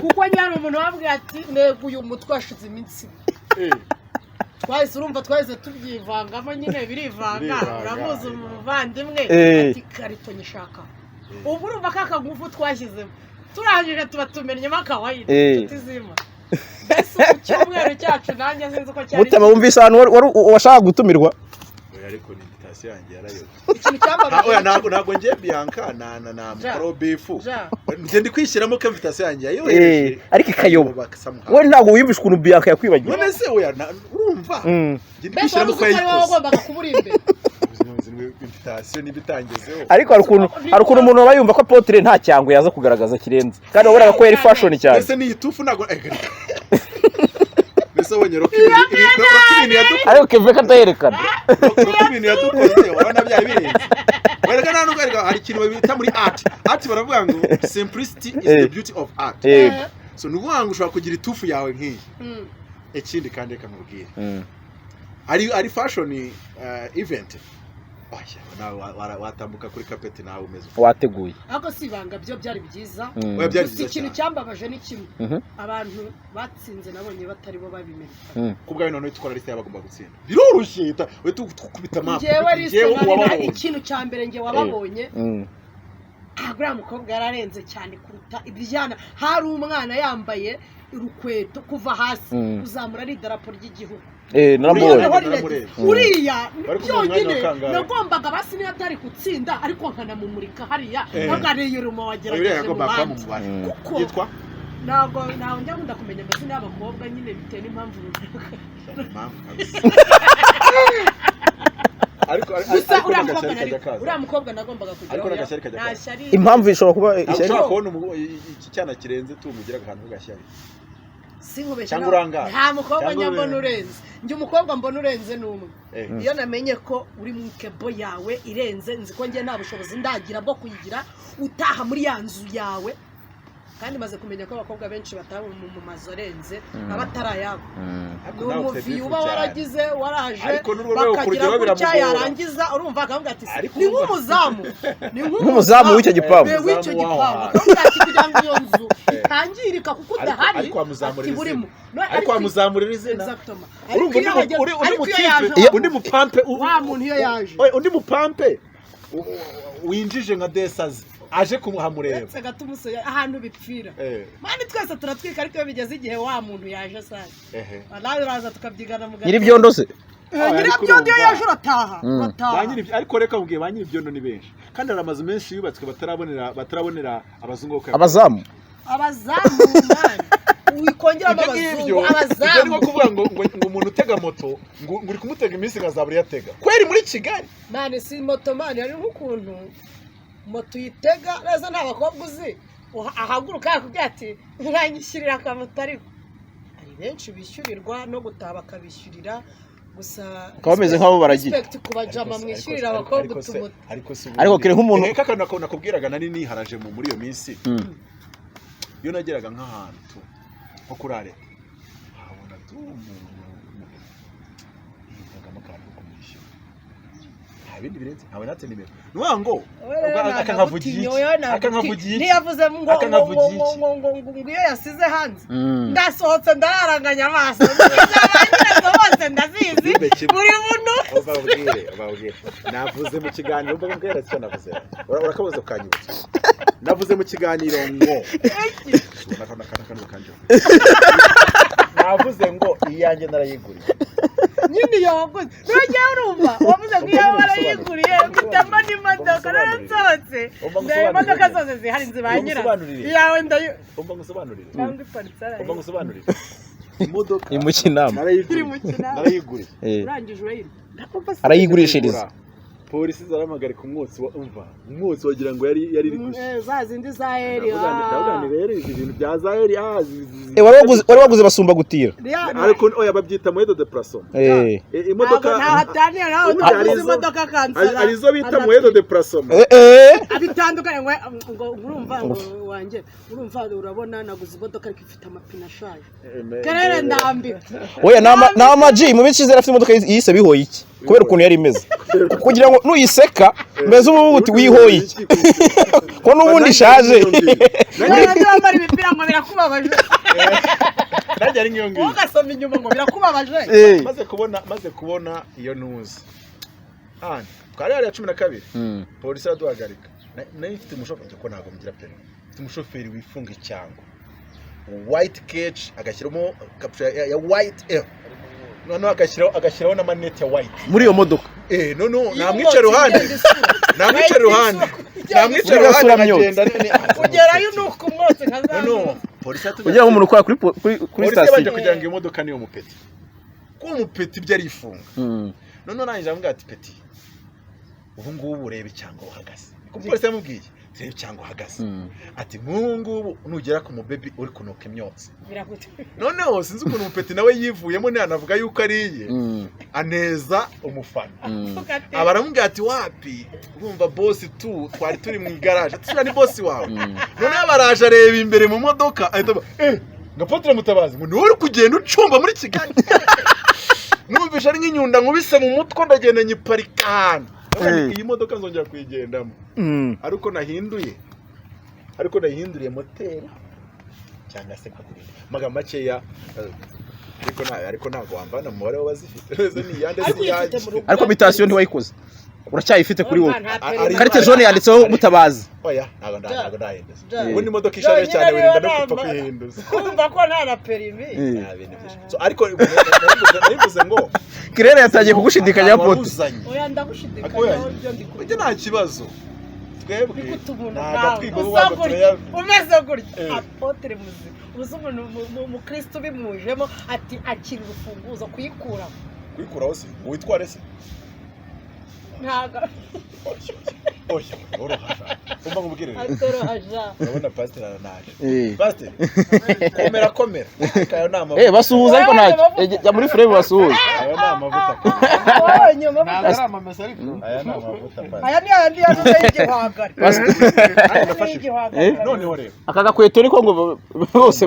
A: kuko nyari umuntu wabwiye ati neguye umutwe hashize iminsi 4. Twahise, urumva, twahise tubyivangamo nyine, birivanga.
C: Birivanga.
A: Uramuzi umuvandimwe. Ati karito nyishaka. Ubwo urumva ka kagufu twashyizemo, turangije tuba tumennyemo akawine. Inshuti zima, mbese ubu cyumweru cyacu nanjye sinzi uko cyari.
B: Mutema, wumvise ahantu wari washaka gutumirwa?
C: Oya, ariko ni invitation yanjye yarayobye.
A: Ikintu cyambabaje
C: Oya, ntabwo ngiye Bianca na mukoro beef.
A: Ja.
C: Njye ndi kwishyiramo ko invitation yanjye yayohereje.
B: Ariko ikayoba.
C: Somehow.
B: We ntabwo wiyumvisha ukuntu Bianca yakwibagiwe.
C: None se oya, urumva njye ndi
A: Mbese wari
C: kwishyiramo
A: uzi
C: ko
A: ko ari wowe
C: yayikoze.
A: wagombaga kuba uri imbere.
C: Invitation niba itangezeho.
B: Ariko hari ukuntu umuntu aba yumva ko Apotre nta cyangwe yaza kugaragaza kirenze, kandi wabonaga ko yari fashion cyane.
C: Mbese ni itufu, ntabwo mbese wabonye Rocky ibintu yadukoze?
B: Ariko Keve katayerekana.
C: Rocky ibintu yadukoze urabona byari birenze. Wereka, nta nubwo ariko hari ikintu babita muri art, baravuga ngo simplicity is the beauty of art. So ni ukuvuga ngo ushobora kugira itufu yawe nk'iyi. Ikindi kandi reka nkubwire, ari fashion event. Oya, nawe watambuka kuri carpet nawe umeze uko.
B: Wateguye.
A: Ariko si ibanga, byo byari byiza.
C: Oya, byari
A: Gusa
C: byiza
A: ikintu
C: cyane.
A: cyambabaje ni kimwe: abantu batsinze nabonye batari bo babimenye.
C: Ku bwawe noneho itwara liste y'abagomba gutsinda biroroshye, uhita ukubita map.
A: Njyewe liste
C: Njyewe
A: nari
C: uwababonye.
A: Ikintu cya mbere njye wababonye, ntabwo uriya mukobwa yararenze cyane kuruta ibyana. Hari umwana yambaye urukweto kuva hasi kuzamura ari idarapo ry'igihugu.
B: Naramubonye.
A: Noneho
C: Naramurebye.
A: uriya
C: Bari kumuha umwanya
A: byonyine
C: wa kangahe?
A: nagombaga basi niyo atari gutsinda, ariko nkanamumurika hariya, ntabwo uruma
C: Uriya
A: wagerageje mu
C: yagombaga kuba mu
A: bandi.
C: mubare.
A: Kuko
C: Yitwa
A: ntabwo njya nkunda kumenya amazina y'abakobwa nyine, bitewe n'impamvu runaka.
C: Impamvu kabisa. Ariko
A: Gusa
C: ariko
A: uriya
C: n'agashyari
A: mukobwa
C: kajya kaza.
A: uriya mukobwa nagombaga kugira
C: Ariko
A: oya,
C: n'agashyari kajya
A: nta
C: kaza.
A: shyari.
B: Impamvu ishobora kuba
C: Ntabwo
B: ishyari.
C: ushobora kubona iki cyana kirenze tumugira akantu k'agashyari.
A: Sinkubeshye,
C: Cyangwa urangara.
A: nta mukobwa
C: Cyangwa
A: njya mbona urenze. Njye umukobwa mbona urenze ni umwe. Iyo namenye ko uri mu kebo yawe irenze, nzi ko njye nta bushobozi ndagira bwo kuyigira, utaha muri ya nzu yawe, kandi maze kumenya ko abakobwa benshi bataha mu mazu arenze aba atari ayabo.
C: Ariko
A: Ni
C: nawe ufite
A: umuvi
C: beef
A: uba
C: cyane.
A: waragize waraje,
C: Ariko n'urwo rwego
A: bakagira
C: kurugeraho
A: gutya,
C: biramugora.
A: yarangiza urumva akavuga ati
C: Ariko
A: ni
C: urumva-
A: nk'umuzamu, ni
B: Nk'umuzamu w'icyo gipangu.
A: W'icyo
C: Umuzamu w'aho
A: gipangu
C: hantu.
A: akavuga ati kugira ngo iyo nzu itangirika kuko udahari,
C: Ariko wamuzamurira
A: ati
C: izina.
A: burimo. No,
C: Ariko wamuzamurira izina.
A: Exactement.
C: Urumva
A: Ariko iyo
C: undi
A: ariko iyo
C: mutipe
A: yaje
C: undi mupampe
A: wa muntu iyo yaje
C: Oya, undi mupampe winjije nka desazi aje kumuhamureba.
A: Uretse gato umusore ahantu bipfira, mani twese turatwika, ariko iyo bigeze igihe wa muntu yaje sasa, nawe uraza tukabyigana mu
B: Nyir'ibyondo se?
A: Nyir'ibyondo iyo yaje urataha, urataha.
C: Ariko reka mubwiye, ba nyir'ibyondo ni benshi, kandi hari amazu menshi yubatswe batarabonera abazungu bo kuyagura.
B: Abazamu.
A: Abazamu, mani wikongeramo
C: Ibyo ngibyo
A: abazungu
C: ibyo ni nko
A: abazamu.
C: Kuvuga ngo umuntu utega moto ngo uri kumutega iminsi nkazabura iyo atega kweri muri Kigali.
A: Mani si moto, mani hari nk'ukuntu moto uyitega neza, nta bakobwa uzi ahaguruka yakubwira ati uranyishyurira akamoto, ariko hari benshi bishyurirwa no gutaha bakabishyurira gusa.
B: Bakaba bameze nk'abo baragiye.
A: Respect ku bajama mwishyurira abakobwa utumoto.
C: Ariko se
B: Ariko kere nk'umuntu-
C: reka akantu nakubwiraga nari niharaje muri iyo minsi, iyo nageraga nk'ahantu nko kuri areta, nkabona tu umuntu yitega Nta bindi birenze, ntawe natse nimero. Ni ukuvuga ngo akankavugira iki? Akankavugira iki?
A: Ntiyavuze ngo ngo
C: Akankavugira
A: ngo
C: iki?
A: ngo ngo ngo ngo iyo yasize hanze. Ndasohotse, ndararanganya amaso, nyirazo bose ndazizi.
C: Yumve kimwe.
A: Buri muntu.
C: Ubabwire, ubabwire. Navuze mu kiganiro, mvuga mbwira icyo navuze. Urakabuze ukanyibutsa. Navuze mu kiganiro ngo Naka- kanjye. Navuze ngo iyanjye narayiguriye.
A: Nyine iyo waguze nujya urumva wavuze ngo iyo warayiguriye mpitamo n'imodoka naransohotse.
C: Umva
A: Ndeba imodoka
C: ngusobanurire.
A: zose zihari nzi ba
C: Umva
A: nyirazo.
C: ngusobanurire.
A: Iyawe ndayo
C: Umva ngusobanurire.
A: cyangwa iparitse
C: Umva
A: hariya.
C: ngusobanurire. Imodoka
B: Ni mu kinama.
A: Iri
C: narayiguriye.
A: mu kinama.
C: Narayiguriye.
A: Urangije urayirya.
B: Arayigurishiriza.
C: Polisi zarampagarika, umwotsi wa, umva, umwotsi wagira ngo yari iri gushya.
A: Za zindi za eri.
C: Ndavuga nti rero izi bintu bya Zaheri
B: Wari waguze basumba gutira.
C: Ariko oya, babyita moyen de déplacement. Imodoka
A: ntaho ataniye nawe.
C: Ubundi hari
A: Utaguze imodoka kansara.
C: Hari izo bita moyen de déplacement.
A: Bitandukanye ngo ngo urumva ngo wanjye urumva urabona naguze imodoka ariko ifite amapine ashaje karere ndambika.
B: Oya, ni amaji mu minsi ishize yari afite imodoka yise bihoye iki kubera ukuntu yari imeze, kugira ngo nuyiseka mbese ubu uti wihoye iki ko n'ubundi ishaje.
A: Nanjye wambara imipira ngo birakubabaje.
C: Nanjye ari nk'iyo ngiyo.
A: Wowe ugasoma inyuma ngo birakubabaje.
C: Maze kubona iyo ntuzi hano twari hariya 12, polisi iraduhagarika. Nari mfite umushoferi, ko ntabwo mugira permis, mfite umushoferi wifunga icyango white cage, agashyiramo capucha ya white, noneho agashyiraho n'amarinete ya white.
B: Muri iyo modoka?
C: No, namwicara iruhande, namwicara iruhande, namwicara
B: Muri
C: iruhande
B: gasura myotsi.
C: akagenda
A: Ugerayo nuko umwotsi nka za
C: No, polisi yatubwiye
B: Kugira ngo umuntu ukora kuri
C: polisi yabanje
B: sitasiyo.
C: kugira ngo iyo modoka niyo mupeti, kuko umupeti ibyo arifunga. Noneho nanjye ndamubwira ati: "Peti, ubu ngubu ureba icyango uhagaze." Niko umupolisi yamubwiye, "Turebe icyango uhagaze." Ati: "Nk'ubu ngubu nugera ku mubebi uri kunuka imyotsi."
A: Birakuta.
C: Noneho sinzi ukuntu umupeti nawe yivuyemo, ntiyanavuga yuko ariye aneza umufana. Aba aramubwira ati: "Wapi, urumva bosi tu twari turi mu igaraje tusura ni bosi wawe." Noneho abaraje areba imbere mu modoka, ahita aba ngo Apotre Mutabazi, ngo niwe uri kugenda ucumba muri Kigali. Numvishe ari nk'inyunda nkubise mu mutwe, ndagenda nyiparika ahantu. Ndavuga nti, iyi modoka nzongera kuyigendamo ariko nahinduye, ariko nayihinduriye moteri cyangwa se nkagura amagambo makeya, ariko ntabwo wambana mu mubare w'abazifite. Ese ni iyande si
A: Ariko uyifite
C: iyanjye?
A: mu rugo.
B: Ariko mutation ntiwayikoze, uracyayifite kuri wowe.
A: Nta
B: Carte jaune yanditseho Mutabazi.
C: Oya, ntabwo ndahinduza.
A: Ja.
C: Ubundi imodoka ishaje cyane wirinda no gupfa kuyihinduza.
A: Kumva ko nta na permis.
C: Nta bintu byinshi. So, ariko narivuze ngo
B: Kirere yatangiye kugushidikanya, Apotre.
C: waruzanye.
A: Oya, ndagushidikanyaho ibyo ndi
C: Ujye
A: kuvuga.
C: nta kibazo, twebwe
A: Biguta umuntu
C: nta
A: nkawe
C: gatwigo
A: usa
C: ubu
A: gutya, umeze gutya, apotre muzima, uzi umuntu umukristo ubimujemo ati akira urufunguzo kuyikuraho.
C: Kuyikuraho se ngo witware se?
A: Ntabwo.
C: Oya, oroha, umva nkubwire rero.
A: Atorohaja.
C: Urabona pasiteri aranaje. Pasiteri, komera, komera. Ariko ayo ni amavuta.
B: Basuhuza ariko ntacyo. Jya muri frame basuhuza.
C: Ayo ni amavuta.
A: Wabonye amavuta?
D: Ntabwo ari amamesa ariko.
C: Aya ni amavuta, pasiteri.
A: Aya ni ayandi yanuze y'igihwagari.
C: Nanjye ndafashijwe.
A: Y'igihwagari.
C: Noneho rero
B: Aka gakweto niko ngo bose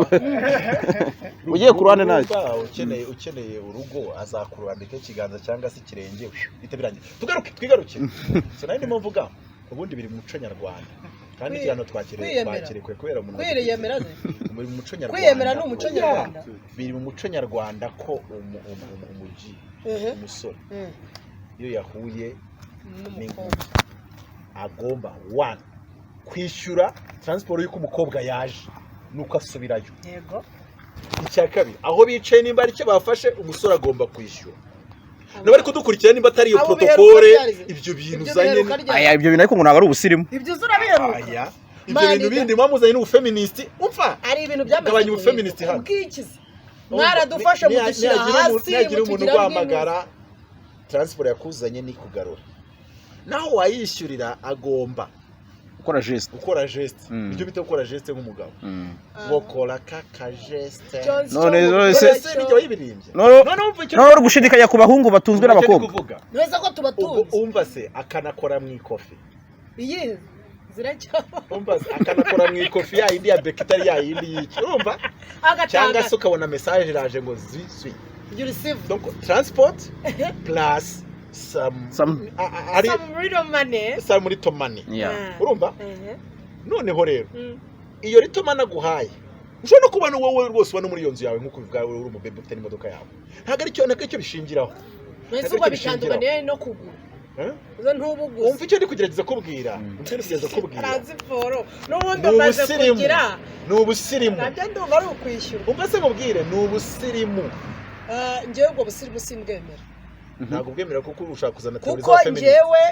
B: ugiye ku ruhande ntacyo.
C: Urumva, ukeneye urugo azakurambika ikiganza cyangwa se ikirenge, bihita birangira. Tugaruke, twigarukire. So nari ndimo mvuga, ubundi biri mu muco nyarwanda kandi ikiganiro twakiriye
A: Kwiyemera.
C: twakirekuye kubera umuntu
A: Kwiyemera se?
C: Biri mu muco nyarwanda.
A: Kwiyemera ni umuco nyarwanda?
C: Biri mu muco nyarwanda ko umuji umusore iyo yahuye
A: N'umukobwa.
C: agomba one kwishyura transport y'uko umukobwa yaje nuko asubirayo. Icya kabiri, aho bicaye nimba ari icyo bafashe, umusore agomba kwishyura. N'abari kudukurikira, nimba atari iyo
A: Abo biheruka
C: protocole
A: ryari?
C: ibyo bintu
A: Ibyo
C: uzanye
A: biheruka ryari?
B: Aya, ibyo bintu ariko ngo ntabwo ari ubusirimu.
A: Ibyo uzi urabiheruka?
C: Aya, ibyo
A: Mani
C: bintu bindi mwamuzanye n'ubufeministi, umva.
A: Ari ibintu byamaze
C: Gabanya ubufeministi
A: guhinduka.
C: hano.
A: Ubwikizi mwaradufashe mudushyira hasi,
C: Nihagira umuntu
A: mutugira
C: uguhamagara, transport yakuzanye nikugarura, naho wayishyurira agomba
B: Gukora geste.
C: Gukora geste. Ibyo bita gukora geste nk'umugabo, ngo kora ka geste.
B: None
C: None se nijye wayibirimbye?
B: None
C: None wumva icyo
B: none uri gushidikanya ku bahungu batunzwe
C: icyo ndi
B: n'abakobwa.
C: kuvuga?
A: Neza ko
C: Ubwo
A: tubatunze.
C: umva se, akanakora mu ikofi.
A: Iyi ziracyaba.
C: Umva se, akanakora mu ikofi ya yindi ya beka, itari ya yindi y'iki, urumva, cyangwa
A: Agatanga
C: se ukabona message iraje ngo zwi zwi.
A: You receive.
C: Donc transport plus some
B: Some-
C: ari
A: Some little money.
C: some little money.
B: Yeah.
C: Urumva?
A: Mhm.
C: Noneho rero iyo little money aguhaye, ushobora no kubona wowe rwose uba no muri iyo nzu yawe, nk'uko ubivuga, uri umubebe ufite n'imodoka yawe, ntabwo aricyo bishingiraho.
A: Mbese
C: Ntabwo
A: ubwo
C: aricyo bishingiraho.
A: bitandukaniye no kugura?
C: Eh?
A: Uzo ntubuguze.
C: Umva icyo ndi kugerageza kubwira, umva icyo ndi kugerageza kubwira.
A: Taransiporo n'ubundi
C: Ni
A: umaze
C: ubusirimu.
A: kugira.
C: Ni ubusirimu.
A: Nabyo ndumva ari ukwishyura.
C: Umva se mubwire, ni ubusirimu.
A: Ah, njyewe ubwo busirimu simbwemera.
C: Ntabwo ubwemera kuko ushaka kuzana theory
A: Kuko
C: za feminist.
A: njyewe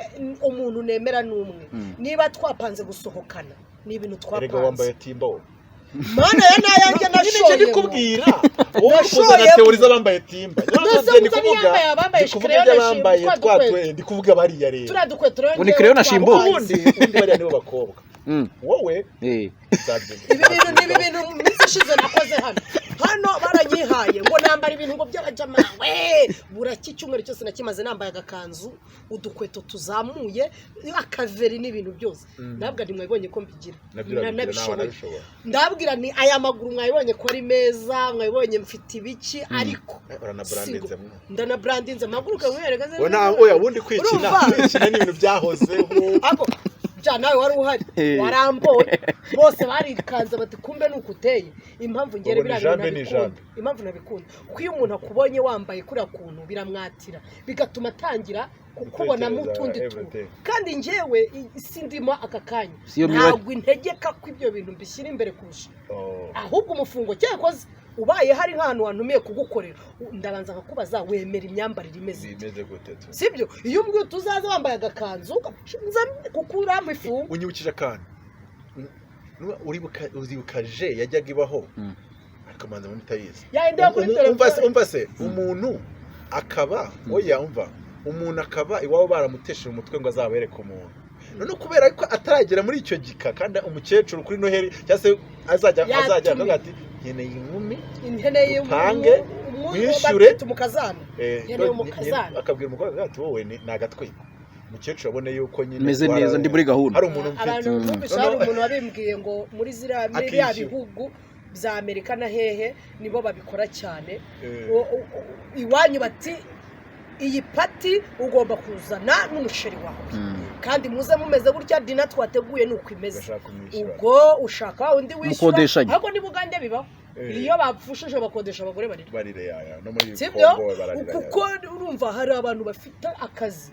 A: umuntu nemera ni umwe. Niba twapanze gusohokana, ni ibintu
C: Erega wambaye
A: twapanze.
C: Timba wowe.
A: Mana ya nayanjye
C: Nyine icyo ndi
A: nashoyemo.
C: kubwira, wowe uri kuzana
A: Nashoyemo.
C: theory z'abambaye Timba.
A: Mbese
C: Njye ndi
A: uza
C: kuvuga,
A: niyambaye abambaye
C: ndi kuvuga
A: Creole
C: iby'abambaye
A: Shimbu,
C: twa
A: twa dukweto.
C: ndi kuvuga bariya rero.
A: Turiya dukweto rero
B: Ngo ni
A: njyewe
B: Creole na Shimbu.
A: twapanze.
C: Ubundi bariya nibo bakobwa. Wowe nzabyumva.
A: Ibi bintu ni ibi bintu mu minsi ishize nakoze hano baranyihaye ngo nambara ibintu ngo by'abajama we. Buracya icyumweru cyose nakimaze nambaye agakanzu, udukweto tuzamuye, akaveri n'ibintu byose. Nabwo ntimwabibonye ko mbigira.
C: Nabyo urabigira, nawe
A: Nabishoboye.
C: arabishobora.
A: Ndabwira ni aya maguru mwabibonye ko ari meza, mwabibonye mfite ibiki, ariko
C: Uranabrandinze mwa.
A: Ndanabrandinze, mpaguruke nkwereke.
C: Oya, ubundi kwikina,
A: Urumva?
C: kwikina ni ibintu byahozeho.
A: Ako ja nawe wari uhari. Waramboye, bose barikanze bati: "Kumbe ni uko uteye." Impamvu ngere
C: Ubona
A: biriya bintu
C: ijambe ni
A: nabikunda,
C: ijambe.
A: impamvu nabikunda, kuko iyo umuntu akubonye wambaye kuriya kuntu biramwatira, bigatuma atangira kukubonamo
C: Gutekereza
A: utundi tuntu.
C: Everything.
A: Kandi njyewe isi ndimo aka kanya
B: Si iyo mibare.
A: ntabwo integeka ko ibyo bintu mbishyira imbere kurusha
C: Oh.
A: ahubwo umufungo. Cyakoze ubaye hari nk'ahantu wantumiye kugukorera, ndabanza nkakubaza: "Wemera imyambarire imeze ite?"
C: Bimeze gute tu?
A: Sibyo? Iyo umbwiye uti uzaza wambaye agakanzu, nza kuko urampa ifu.
C: Unyibukije akantu. Uribuka, uribuka je yajyaga ibaho, ariko manza muri mutayizi.
A: Yayindi yo kuri
C: Umva se,
A: telefone.
C: umva se, umuntu akaba, oya, umva, umuntu akaba iwabo baramutesheje umutwe ngo azabereke umuntu, none kubera ko ataragera muri icyo gika, kandi umukecuru kuri Noheli cyangwa se azajya
A: Yatumye.
C: azajya akavuga ati: "Nkeneye inkumi."
A: Nkeneye
C: Utange, wishyure.
A: Bamwita umukazana. Nkeneye umukazana.
C: Akabwira umukobwa ati: "Wowe ni agatwiko." Umukecuru abone yuko nyine
B: Meze neza, ndi muri gahunda.
C: Hari umuntu mfite.
A: Abantu numvise hari umuntu wabimbwiye ngo muri ziriya, muri biriya
C: Akishyura.
A: bihugu bya Amerika na hehe nibo babikora cyane. Iwanyu bati: "Iyi party ugomba kuzana n'umusheri wawe, kandi muze mumeze gutya, dinner twateguye ni uko imeze."
C: Ugashaka kumwishyura.
A: Ubwo ushaka wa wundi wishyura.
B: Mukodeshanya.
A: Ariko ni Bugande bibaho. Iyo bapfushije bakodesha abagore barira.
C: Barire yaya no muri
A: Sibyo?
C: Kongo bararira.
A: Kuko urumva hari abantu bafite akazi,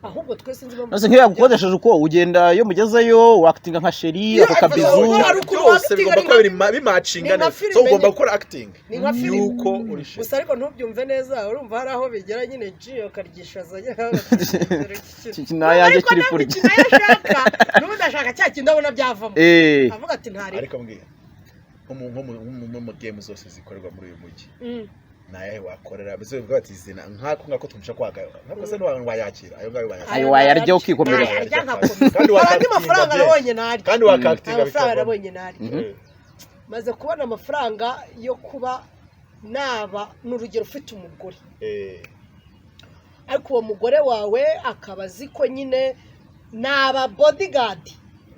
A: ahubwo twese nzi impamvu.
B: Nase nk'iyo yagukodesheje, uko ugenda iyo mugezeyo, wakitinga nka chéri,
A: Iyo
B: ako kabizu?
A: Hari ukuntu
C: Byose
A: wakitinga
C: bigomba
A: ni
C: kuba biri bimacinga
A: ni nka
C: neza.
A: filime
C: So ugomba
A: nyine.
C: gukora acting
A: Ni nka filime.
C: yuko uri chéri.
A: Gusa ariko ntubyumve neza, urumva hari aho bigera nyine ji ukaryishaza.
B: Iki nayanjye kiri kurya.
A: Ariko nawe ashaka n'ubundi ashaka cya kindi abona byavamo, avuga ati ntari.
C: Ariko mbwira, nko mu game zose zikorerwa muri uyu mujyi, ni ayahe wakorera? Mbese bivuga bati izina nk'ako ngako tumsha kwaka, nk'ako se ntiwayakira ayo ngayo wayakira?
B: Ayo wayarya ukikomereza.
A: Nayarya nkakomeza.
C: Kandi
A: Hari andi
C: wakakitinga
A: mafaranga
C: bye.
A: nabonye narya.
C: Kandi wakakitinga
A: Amafaranga
C: bikavamo.
A: nabonye narya, maze kubona amafaranga yo kuba naba, ni urugero, ufite umugore, ariko uwo mugore wawe akaba azi ko nyine naba bodyguard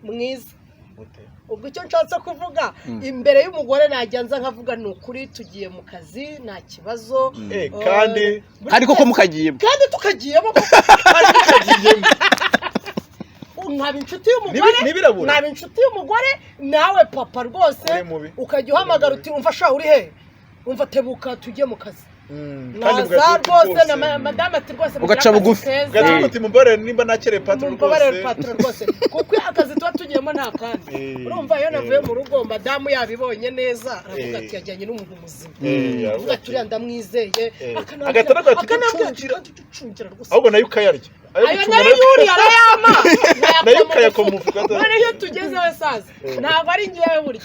A: mwiza.
C: Gute?
A: Ubwo icyo nshatse kuvuga, imbere y'umugore najya nza nkavuga: "Ni ukuri tugiye mu kazi, nta kibazo."
C: Kandi
B: Kandi koko mukagiyemo.
A: Kandi tukagiyemo koko.
C: Kandi tukagiyemo.
A: Nkaba inshuti y'umugore.
C: Ntibirabura.
A: Nkaba inshuti y'umugore nawe papa rwose.
C: Uri mubi.
A: Ukajya uhamagara uti: "Umva sha, uri he? Umva, tebuka tujye mu kazi."
C: Kandi
A: Naza
C: mugatuka
A: rwose na madamu ati: "Rwose mugire
B: Ugaca
A: akazi
B: bugufi.
A: keza."
C: Ugatuka uti: "Mumbabarire nimba nakereye patron."
A: Mumbabarire,
C: Rwose.
A: Patron rwose, kuko akazi tuba tugiyemo nta kandi. Urumva iyo navuye mu rugo madamu yabibonye neza, aravuga ati: "Yajyanye n'umuntu muzima." Avuga ati: "Uriya ndamwizeye."
C: Agahita anavuga ati:
A: Akanambwira ati:
C: "Ducungira."
A: "Kandi ducungira rwose."
C: Ahubwo nayo ukayarya. Ayo
A: Ayo
C: gucunga
A: nayo yuriye arayama.
C: Nayo ukayakoma mu mufuka.
A: None iyo tugezeho saza, ntabwo ari ngewe burya.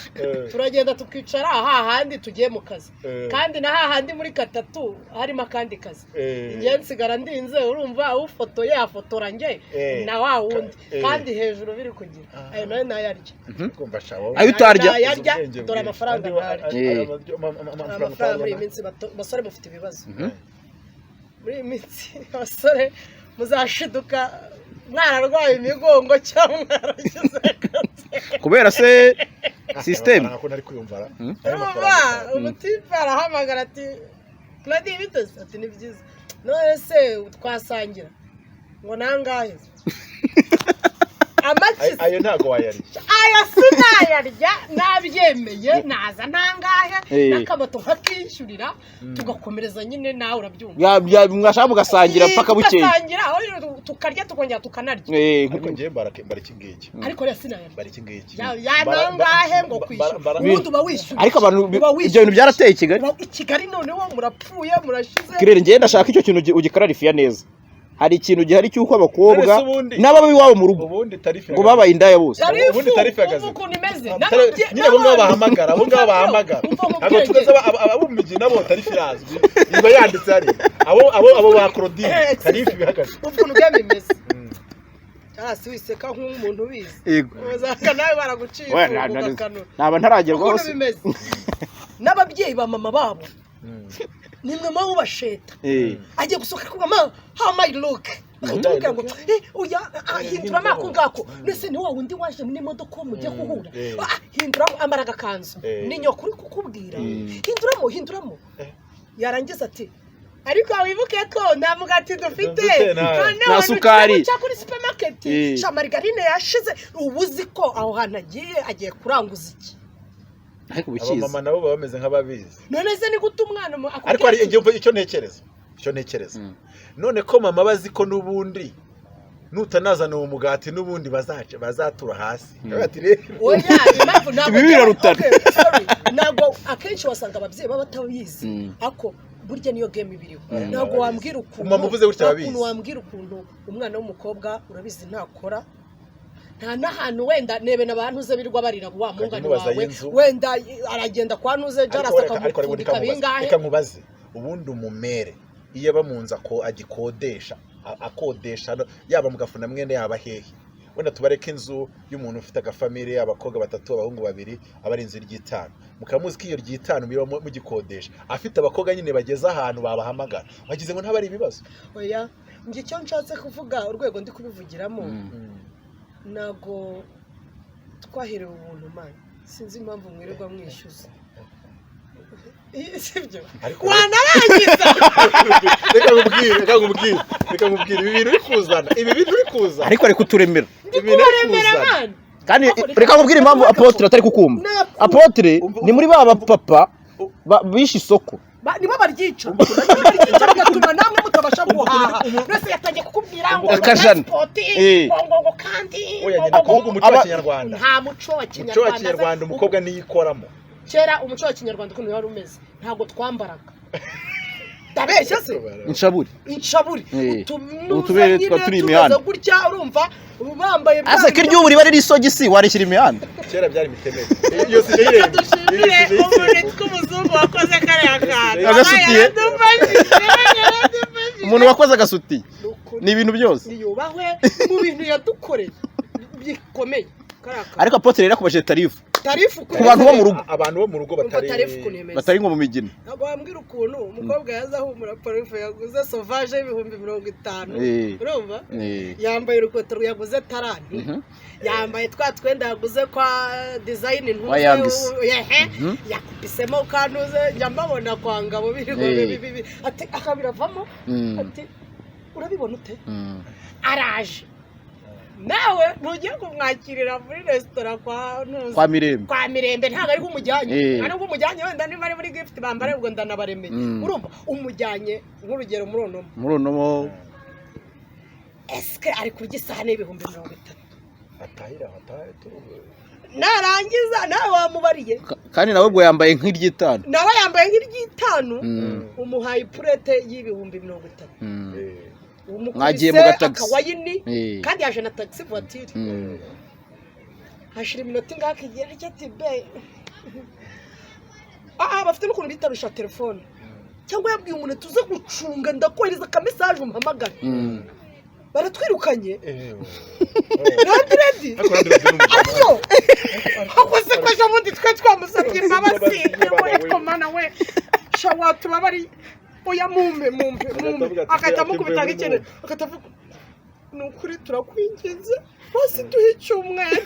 A: Turagenda tukicara hahandi tugiye mu kazi, kandi na hahandi muri katatu harimo akandi kazi. Njye nsigara ndinze, urumva ufotoye afotora nge na wa wundi, kandi hejuru biri kugira. Ayo nayo nayarya.
C: Kumva sha wowe.
B: Ayo utarya.
A: Nayarya.
C: Ubwenge
A: Dore
C: bwinshi.
A: amafaranga
C: Andi
A: ntarya.
C: Amafaranga
A: Amafaranga muri iyi
C: utarya.
A: minsi, basore mufite ibibazo muri iyi minsi. Abasore muzashiduka mwararwaye imigongo cyangwa mwaragize kanseri.
B: Kubera se system.
C: Amafaranga ko ntari kuyumva ra. Ayo
A: Urumva
C: mafaranga.
A: Umutipe arahamagara ati: "Claudie, biteze?" Ati: "Ni byiza." "None se twasangira?" Ngo nangahe? Amaki?
C: Ayo ntago wayarya.
A: Aya sinayarya, nabyemeye, naza ntangahe n'akamoto nkakishyurira, tugakomereza nyine, nawe urabyumva.
B: Mwashaka mugasangira mpaka bukeye.
A: Tugasangira, aho rero tukarya, tukongera tukanarya.
C: Ariko njyewe mbara iki ngiki.
A: Ariko rero sinayarya.
C: Mbara iki ngiki.
A: Ya nangahe ngo kwishyura, ubundi uba wishyura.
B: Ariko abantu
A: Uba wishyura.
B: Ibyo bintu byarateye i Kigali.
A: I Kigali noneho murapfuye, murashize.
B: Kirere, njyewe ndashaka icyo kintu ugikararifiya neza. Hari ikintu gihari cy'uko abakobwa
C: None se ubundi-
B: n'ababa iwabo mu rugo
C: Ubundi tarifu
B: ngo babaye indaya bose.
A: Tarifu,
C: Ubundi tarifu ihagaze.
A: umva ukuntu imeze.
C: Nyine abo ngabo bahamagara, abo ngabo bahamagara.
A: Umva
C: Ntabwo
A: nkubwire.
C: tuzi abo mu migi nabo tarifu irazwi, iba yanditse hariya. Abo ba Claudine, tarifu iba ihagaze.
A: Umva ukuntu game imeze. Hasi wiseka nk'umuntu ubizi.
B: Yego.
A: Uzanga nawe baraguciye
B: We,
A: ifungo ugakanura.
B: Naba ntaragerwaho
A: Ukuntu
B: se.
A: bimeze, n'ababyeyi ba mama babo nimwe muba mubasheta. Agiye gusohoka akavuga: "Ma, how my look?" Bakatubwira ngo oya, hinduramo ako ngako. Nese ni wa wundi waje n'imodoka mujye guhura? Ah, hinduramo, amara agakanzu. Ni nyoko uri kukubwira, hinduramo, hinduramo. Yarangiza ati: "Ariko wibuke ko nta mugati dufite."
C: Dufite,
A: Noneho
B: Nta sukari.
A: uca kuri supermarket, sha, margarine yashize. Ubu uzi ko aho hantu agiye kuranguza iki?
B: Ariko ubukizi.
C: Abamama nabo baba bameze nk'ababizi.
A: None se ni gute umwana akubwira
C: Ariko hari igihe icyo ntekereza, none ko mama bazi ko n'ubundi nutanazana uwo mugati n'ubundi bazaca bazatura hasi. Bati rero
A: Oya, impamvu ntabwo
B: Ibi birarutana.
A: Okay, sorry. Ntabwo akenshi wasanga ababyeyi baba batabizi, ariko burya niyo game ibiriho. Ntabwo wambwira ukuntu
C: Mama uvuze gutya
A: nta
C: ababizi.
A: kuntu wambwira ukuntu umwana w'umukobwa, urabizi, ntakora nta n'ahantu, wenda nebe n'abantu ze birirwa barira wa mungani
C: Ukajya umubaza
A: wawe
C: y'inzu.
A: wenda aragenda kwa ntuze jarasa
C: Ariko
A: akamupfundika bingahe.
C: Reka nkubaze, ubundi umumere iyo aba mu nzu ako agikodesha, akodesha yaba mu gafuna mwene, yaba hehe, wenda tubareke inzu y'umuntu ufite agafamily, abakobwa batatu, abahungu babiri, aba ari inzu ry'itanu, mukaba muzi ko iyo ry'itanu muba mugikodesha, afite abakobwa nyine bageze ahantu babahamagara, wagize ngo ntabe ari ibibazo?
A: Oya, njye icyo nshatse kuvuga, urwego ndi kubivugiramo, ntabwo twaherewe ubuntu, man. Sinzi impamvu mwirirwa mwishyuza, sibyo?
C: Ariko
A: Wanarangiza.
C: Reka nkubwire, ibi bintu uri kuzana, ibi bintu uri kuzana,
B: Ariko ari kuturemera.
C: ibi bintu uri
A: Kubaremera,
C: kuzana.
A: man.
B: Kandi reka nkubwire impamvu apotre atari kukumva. Apotre ni muri ba bapapa bishe isoko.
A: Nibo baryica, nibo baryica, bigatuma namwe mutabasha guhaha. Mbese yatangiye kukubwira ngo
B: Akajana.
A: passport, ngo kandi
C: Oya,
A: ngo
C: nyine kuvuga umuco wa kinyarwanda.
A: Nta muco wa
C: Umuco wa
A: kinyarwanda.
C: kinyarwanda, umukobwa niyikoramo.
A: Kera umuco wa kinyarwanda ukuntu wari umeze, ntabwo twambaraga, ndabeshya se?
B: Inshaburi.
A: Inshaburi. Utunuza
B: Utubere
A: nyine
B: twa turi
A: tumeze
B: imihanda.
A: gutya, urumva bambaye bya
B: Ase ko iry'ubu riba riri isogisi warishyira imihanda.
C: Kera byari imitemeri, iyo si
A: Reka dushimire umuntu witwa umuzungu wakoze kariya kantu.
B: Agasutiye.
A: Yaradufashije, yaradufashije.
B: Umuntu wakoze agasutiye
A: Ni ukuri.
B: ni ibintu byose.
A: Niyubahwe mu bintu yadukoreye bikomeye, kariya kantu.
B: Ariko apotre rero yakubajije tarifu
A: Tarifu.
B: ku bantu bo mu rugo.
C: Abantu bo mu rugo
A: Umva
C: batari
A: tarifu ukuntu imeze.
B: Batari nko mu migina.
A: Ntabwo wambwira ukuntu umukobwa yaza ahumura parufe yaguze Sauvage y'ibihumbi 50. Urumva, yambaye urukweto yaguze tarani, yambaye twa twenda yaguze kwa design
B: Kwa Yangisi.
A: Yehe, yakupisemo kantuze, njya mbabona kwa Ngabo birirwa bibi, ati aka biravamo. Ati: "Urabibona ute?" Araje, nawe ntugiye kumwakirira muri resitora kwa ntuzi
B: Kwa Mirembe.
A: Kwa Mirembe ntabwo ari umujyanye. Ntabwo umujyanye, wenda niba ari muri gift bambara, ubwo ndanabaremeye. Urumva umujyanye nk'urugero muri Onomo.
B: Muri Onomo.
A: Esike ari kurya isahani y'ibihumbi 30?
C: Atahira atahe tu.
A: Narangiza nawe wamubariye.
B: Kandi nawe ubwo yambaye nk'iry'itanu.
A: Nawe yambaye nk'iry'itanu. Umuhaye ipurete y'ibihumbi 30. Umukubise
B: Mwagiye mu gatagisi.
A: akawayini. Kandi yaje na taxi voiture. Hashira iminota ingahe, akigera icyo ati: "Be ah." Bafite n'ukuntu bitabisha telefone, cyangwa yabwiye umuntu: "Tuze gucunga, ndakohereza akamesaje, umpamagare." Baratwirukanye. Landlady ariyo akoze ko ejo bundi twe twamusabye imbabazi we komana we sha watubabari, oya, mumpe, mumpe, mumpe.
C: Agahita avuga ati,
A: Agahita
C: ati,
A: amukubita
C: mvuye muri
A: nk'ikintu, agahita avuga: "Ni ukuri turakwinginze, bose duhe icyumweru."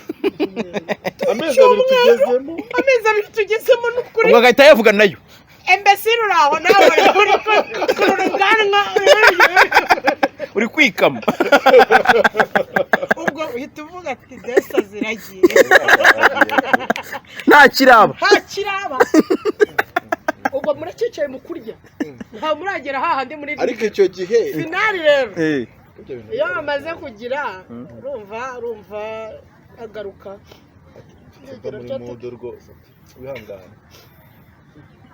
C: Amezi 2 tugezemo.
A: Amezi 2 tugezemo, ni ukuri.
B: Ubwo agahita yavuga nayo.
A: Embesire uraho nawe uri kurura ubwanwa
B: uri kwikama.
A: Ubwo uhita uvuga ati desa ziragiye.
B: Nta kiraba.
A: Nta kiraba. Ubwo muracicaye mu kurya. Nta muragera hahandi muri
C: ariko icyo gihe
A: finali rero. Iyo bamaze kugira urumva agaruka.
C: Muri mudo rwose wihangane.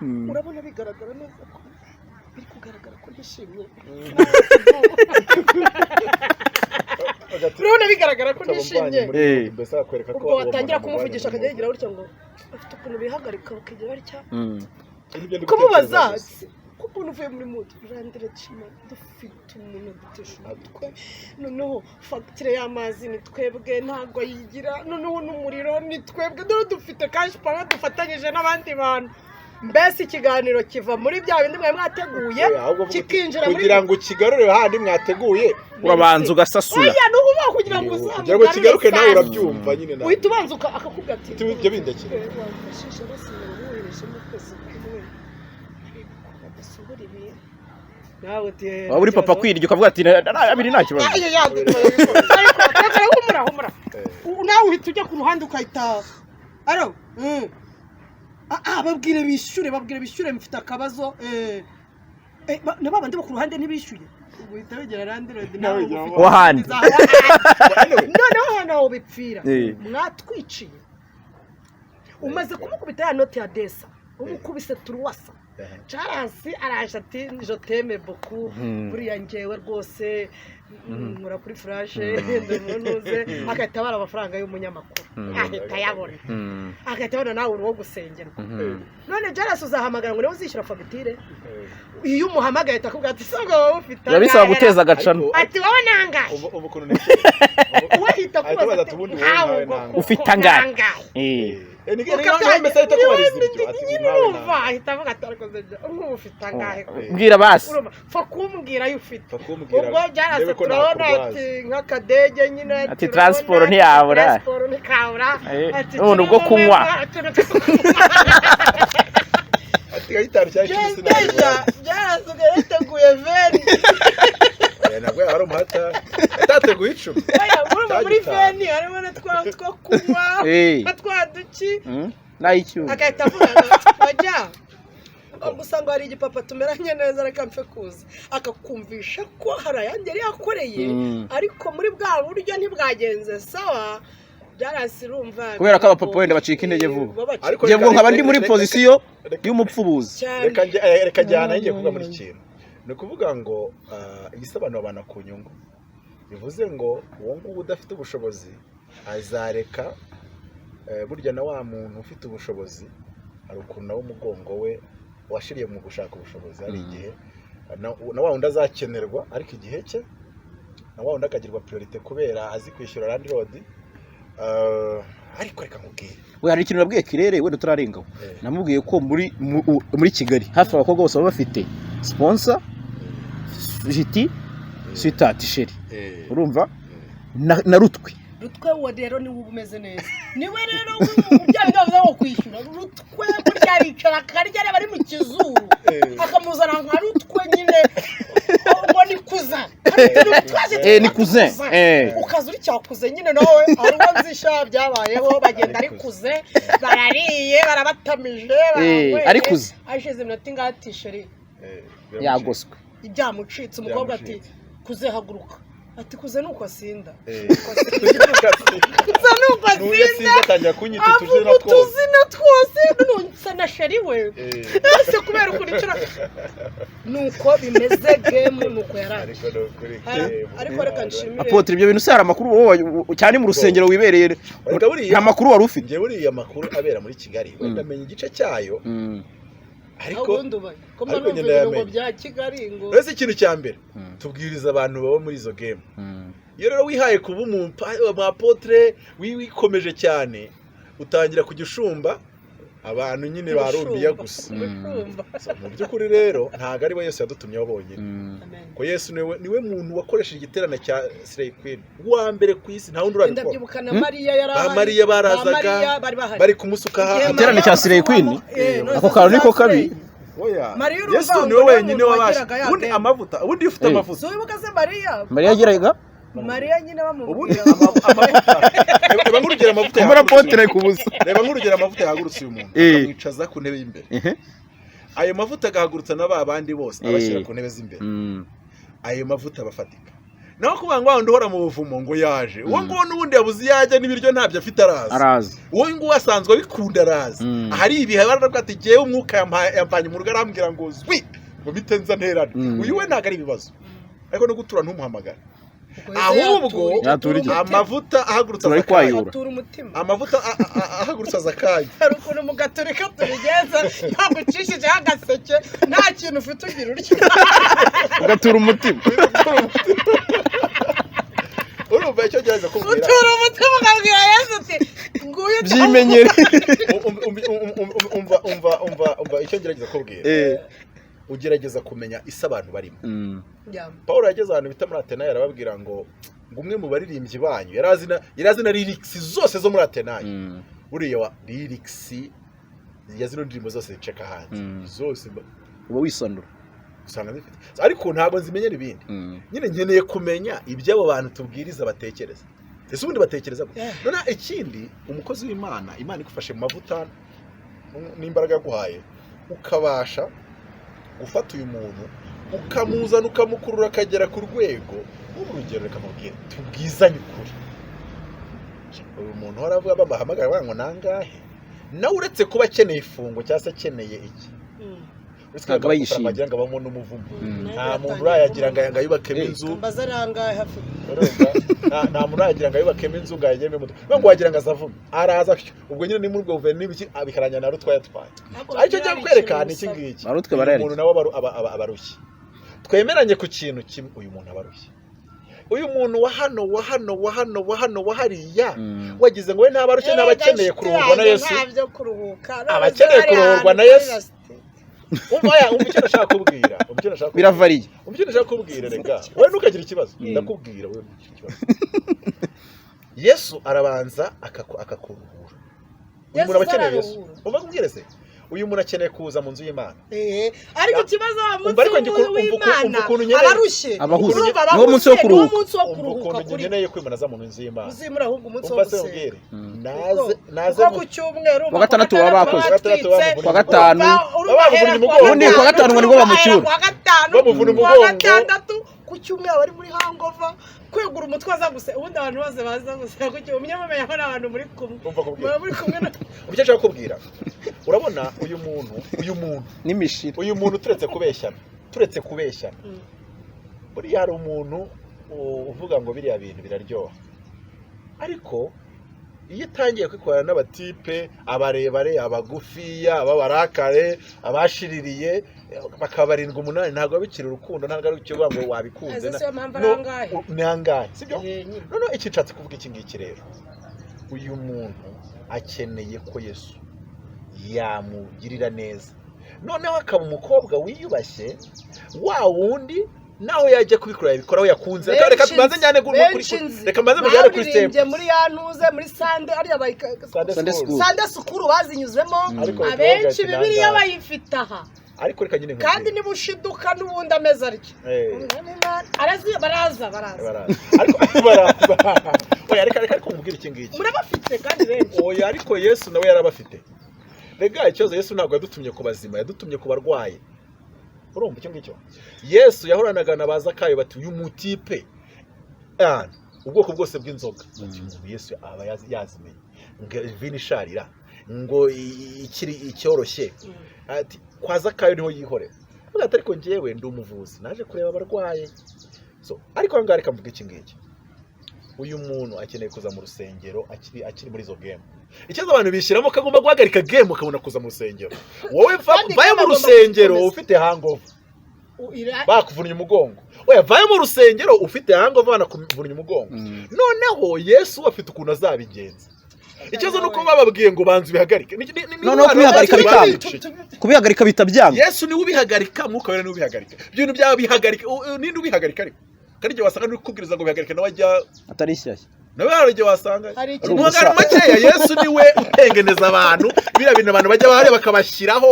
A: Urabona bigaragara neza ko biri kugaragara ko nishimye. Urabona bigaragara ko nishimye. Ubwo watangira kumuvugisha akajya yigira gutya ngo afite ukuntu bihagarika bakigira batya. Kumubaza ko umuntu uvuye muri mudu urandire cima dufite umuntu dutesha umutwe noneho fagitire y'amazi ni twebwe ntabwo yigira noneho n'umuriro ni twebwe dore dufite kashi pawa dufatanyije n'abandi bantu. Mbese ikiganiro kiva muri bya bindi mwari mwateguye kikinjira muri
C: kugira ngo kigarure handi mwateguye
B: urabanza ugasasura.
A: Oya nuhuba kugira ngo
C: uzamuke kigaruke nawe urabyumva nyine nawe
A: uhita ubanza akakubwira ati
C: ibyo bindekere
A: wafashisha basimira wohereje mu kwezi kumwe badasubura ibintu nawe uti
B: waba uri papa kwirya ukavuga ati abiri nta kibazo.
A: Humura humura nawe uhita ujya ku ruhande ukahita aro babwire bishyure mfite akabazo na babandi bo ku ruhande ntibishyuye uhita wegera landlord nawe
B: wahandi
A: noneho hano aho bipfira mwatwiciye umaze kumukubita ya note ya desa umukubise turuwasa Charles araje ati je t'aime beaucoup buriya ngewe rwose nkora kuri flash ndamunuze agahita abara amafaranga y'umunyamakuru ahita yabona agahita abona nawe uri uwo gusengerwa none Charles uzahamagara ngo niwe uzishyura fagitire iyo umuhamagaye akakubwira ati sibwo wowe ufite
B: biba bisaba guteza agacano
A: ati wowe nangahe we ahita akubaza ati
B: ufite angahe mbwira basi
A: pfa kumbwira ayo ufite ubwo byarase turabona ati nk'akadege nyine
B: ati transport ntiyabura none ubwo kunywa
A: byarasigaye yateguye veni
C: ntabwo yari umuhata atateguye icumi
A: muri veni harimo na twa two kunywa na twa duki
B: n'ay'icyuma
A: agahita avuga bajya gusa ngo hari igipapa tumeranye neza reka mfe kuza akakumvisha ko hari ayandi yari yakoreye ariko muri bwa buryo ntibwagenze sawa byarasi urumva
B: kubera ko abapapa wenda bacika intege vuba ngiye ngo nkaba ndi muri pozisiyo y'umupfubuzi
C: reka njyana ngiye kuvuga muri kintu ni ukuvuga ngo igisobanuro abana ku nyungu bivuze ngo uwo nguwo udafite ubushobozi azareka burya na wa muntu ufite ubushobozi hari ukuntu nawe umugongo we washiriye mu gushaka ubushobozi hari igihe na wa wundi azakenerwa ariko igihe cye na wa wundi akagirwa priorite kubera azi kwishyura landlord ariko reka nkubwire
B: we hari ikintu nabwiye Kirere wenda turarengaho namubwiye ko muri Kigali hafi abakobwa bose baba bafite sponsor jiti sweetheart sheri urumva na rutwe
A: rutwe uwo rero niwe uba umeze neza niwe rero bya bindi bavuga ngo kwishyura rutwe burya aricara akarya areba ari mu kizuru akamuzana nka rutwe nyine ngo ni kuza
B: ni cousin
A: ukaza uri cyakuze nyine nawe hari uwo nzisha byabayeho bagenda ari kuze barariye barabatamije
B: ari kuze
A: ashize iminota ingahe ati sheri
B: yagoswe
A: ibyamucitse umukobwa ati kuze haguruka ati kuze nuko asinda kuze nuko asinda avuga utuzina twose nonsa na sheri we ese kubera ukuntu icura nuko bimeze game nuko yaraje ariko reka nshimire
B: Apotre ibyo bintu se hari amakuru wowe cyane mu rusengero wibereye nta makuru wari ufite
C: ngewe buriya amakuru abera muri Kigali wenda menya igice cyayo
A: ariko ariko ngenda yamenye bya Kigali ngo
C: uretse ikintu cya mbere tubwiriza abantu baba muri izo game iyo rero wihaye kuba umu apotre wikomeje cyane utangira kujya ushumba abantu nyine barumbiya gusa mu by'ukuri rero ntabwo ari we Yesu yadutumyeho bonyine ko Yesu niwe muntu wakoresheje igiterane cya Slay Queen wa mbere ku isi nta wundi urabikora
A: ndabyibuka na Mariya yari
C: ba Mariya barazaga bari kumusuka
B: igiterane cya Slay Queen ako kantu niko kabi
C: Oya.
A: Mariya urumva
C: Yesu
A: ngo
C: niwe
A: niwe
C: wenyine
A: muntu
C: wabasha.
A: wagiraga ya
C: Ubundi
A: game.
C: amavuta, ubundi iyo ufite amavuta.
A: Si wibuka se Mariya?
B: Mariya yageraga
A: Mariya nyine
C: Ubundi
A: bamubwira
C: amavuta. Reba nk'urugero amavuta.
B: Mbona
C: Yahagurutse
B: potere kubusa.
C: Reba nk'urugero amavuta yahagurutse uyu muntu. Akamwicaza ku ntebe y'imbere. Ayo mavuta agahagurutsa na ba bandi bose abashyira ku ntebe z'imbere. Ayo mavuta abafatika. Naho kuvuga ngo wandi uhora mu buvumo ngo yaje, uwo nguwo n'ubundi yabuze iyo ajya n'ibiryo ntabyo afite araza.
B: Araza.
C: Uwo nguwo asanzwe abikunda araza. Ahari ibihe baravuga ati jyewe umwuka yampanye mu rugo arambwira ngo zwi ngo mpite nza nterane. Uyu we ntabwo ari ibibazo, ariko no gutura ntumuhamagare. Ahubwo
B: Yatura iki?
C: Amavuta ahagurutsa
B: Turi
C: Zakayo.
B: kwayura.
A: Atura umutima.
C: Amavuta ahagurutsa Zakayo.
A: Hari ukuntu mu Gaturika tubigenza, ntabwo ucishijeho agaseke, nta kintu ufite ugira utya.
B: Ugatura umutima.
C: Urumva icyo ngerageza kubwira?
A: Utura umutima ukabwira Yesu uti nguyu.
B: Byimenyere.
C: Umva, umva, umva, umva icyo ngerageza kubwira. Ugerageza kumenya isi abantu barimo. Paul yageze ahantu bita muri Atenayi, arababwira ngo umwe mu baririmbyi banyu yari azi na lyrics zose zo muri Atenayi. Buriya wa lyrics ya zino ndirimbo zose ziceka hanze zose
B: Uba wisandura.
C: Usanga zifite, ariko ntabwo nzimenyera ibindi. Nyine nkeneye kumenya ibyo abo bantu tubwiriza batekereza. Ese ubundi batekereza gute? None ikindi, umukozi w'Imana, Imana igufashe mu mavuta n'imbaraga yaguhaye, ukabasha gufata uyu muntu ukamuzana ukamukurura akagera ku rwego. Nk'ubu urugero, reka mubwire, tubwizanye ukuri, uyu muntu uhora avuga bamuhamagara bavuga ngo nangahe, nawe uretse kuba akeneye ifungo cyangwa se akeneye iki, uretse ko
B: Ntabwo aba
C: amafaranga
B: yishimye.
C: wagira ngo abamo n'umuvumo. Nta muntu urayagira ngo ayubakemo inzu.
A: Mbaza arangahe hafi.
C: Urumva? Nta muntu urayagira ngo ayubakemo inzu, ngo ayagiremo imodoka, ngo wagira ngo azavume araza atyo. Ubwo nyine ni muri ubwo guverinoma n'ibiki, bikarangira na rutwa yatwaye. Aricyo ngiye kukwereka ni iki ngiki:
B: Ba Rutwe
C: uyu
B: barayarya.
C: muntu nawe aba arushye. Twemeranye ku kintu kimwe: uyu muntu aba arushye. Uyu muntu wa hano, wa hano, wa hano, wa hano, wa hariya, wagize ngo we ntaba arushye, ntaba akeneye kuruhurwa na Yesu?
A: Ntabyo kuruhuka.
C: Aba akeneye kuruhurwa na Yesu. Umva ya, umva icyo nashaka kubwira, umva icyo nashaka kubwira.
B: Biravariye.
C: Umva icyo nashaka kubwira. Reka wowe ntukagire ikibazo. Ndakubwira, wowe ntukagire ikibazo. Yesu arabanza akakuruhura. Uyu muntu aba akeneye Yesu.
A: Araruhura.
C: Umva nkubwire se, uyu muntu akeneye kuza mu nzu y'Imana.
A: Ariko ikibazo, wa
C: Umva,
A: munsi
C: ariko njye
A: w'Imana
C: umva ukuntu nkeneye-
A: abarushye.
B: Abahuze.
A: Urumva
B: Niwo munsi wo
A: abahuze,
B: kuruhuka.
A: niwo munsi wo
C: Umva
A: kuruhuka
C: ukuntu
A: kuri
C: nkeneye kwimana aza mu nzu y'Imana.
A: uzimura, ahubwo umunsi wo
C: Umva se
A: gusenga.
C: ubwire, naze naze
A: Kuko ku cyumweru,
B: Kuwa gatandatu baba bakoze.
C: Kuwa gatandatu baba
B: Kuwa gatanu.
C: Baba bamuvuna umugongo.
B: Ubundi kuwa gatanu ngo nibwo bamucyura.
A: Kuwa gatanu,
C: Bamuvuna
A: kuwa
C: umugongo.
A: gatandatu, ku cyumweru bari muri hangover, kwegura umutwe aza gusa. Ubundi abantu bose baza gusa ku cyumweru, mujye mumenya ko n'abantu muri kumwe
C: Umva kubwira.
A: muba muri kumwe
C: Umva icyo nshaka kubwira. Urabona uyu muntu, uyu muntu,
B: N'imishira.
C: uyu muntu, turetse kubeshyana, turetse kubeshyana, buriya hari umuntu uvuga ngo biriya bintu biraryoha, ariko iyo utangiye kwikorana n'abatipe, abarebare, abagufiya, ababarakare, abashiririye, bakaba barindwi, umunani, ntabwo biba bikiri urukundo, ntabwo ari icyo uvuga ngo wabikunze.
A: Ese siyo mpamvu
C: No,
A: ari angahe?
C: Ni angahe, sibyo?
A: Nyine.
C: Noneho iki nshatse kuvuga iki ngiki rero: uyu muntu akeneye ko Yesu yamugirira neza, noneho akaba umukobwa wiyubashye, wa wundi naho yajya kubikora yabikora aho yakunze. Reka tubanze njyane
A: Benshi nzi.
C: reka mbanze mujyane kuri step.
A: Baririmbye muri ya ntuze, muri Sunday ariya bayika
C: Sunday
B: Sunday
C: school.
B: school.
A: Sunday school bazinyuzemo.
C: Ariko
A: Abenshi
C: reka
A: Bibiliya
C: nangahe.
A: bayifite aha.
C: Ariko reka nyine
A: Kandi
C: nkubwire.
A: niba ushiduka n'ubundi ameze atyo, arazi, baraza, baraza.
C: Baraza, ariko baraza. Oya, reka ariko nkubwire iki ngiki.
A: Murabafite kandi benshi.
C: Oya, ariko Yesu nawe yarabafite. Rega ikibazo, Yesu ntabwo yadutumye ku bazima, yadutumye ku barwayi. Urumva icyo ngicyo? Yesu yahoranaga na ba Zakayo, bati uyu mutipe, ubwoko bwose bw'inzoga, bati umuntu Yesu aba yazimenye, ngo vino isharira, ngo ikiri icyoroshye, ati kwa Zakayo niho yihorera. Avuga ati ariko njyewe ndi umuvuzi, naje kureba abarwaye. So ariko aha ngaha reka mvuge iki ngiki: uyu muntu akeneye kuza mu rusengero akiri muri izo game. Ikibazo, abantu bishyiramo ko agomba guhagarika game ukabona kuza mu rusengero. Wowe
A: Kandi
C: vayo
A: game
C: mu
A: agomba
C: rusengero
A: gukomeza.
C: ufite hangover, bakuvunnye umugongo. Oya, vayo mu rusengero ufite hangover, banakuvunnye umugongo. Noneho Yesu afite ukuntu azabigenza. Ikibazo ni uko bababwiye ngo banza ubihagarike.
B: Noneho kubihagarika bikanga. Kubihagarika bita byanga.
C: Yesu niwe ubihagarika, Mwuka Wera niwe ubihagarika. Ibyo bintu byawe bihagarika ninde ubihagarika? Ariko kandi igihe wasanga uri kubwiriza ngo bihagarike, nawe ajya
B: Atari shyashya.
C: Nawe hari igihe wasanga
A: Hari
C: mu
A: ikintu
C: magambo makeya, Yesu niwe utengeneza abantu. Biriya bintu abantu bajya bahariya bakabashyiraho,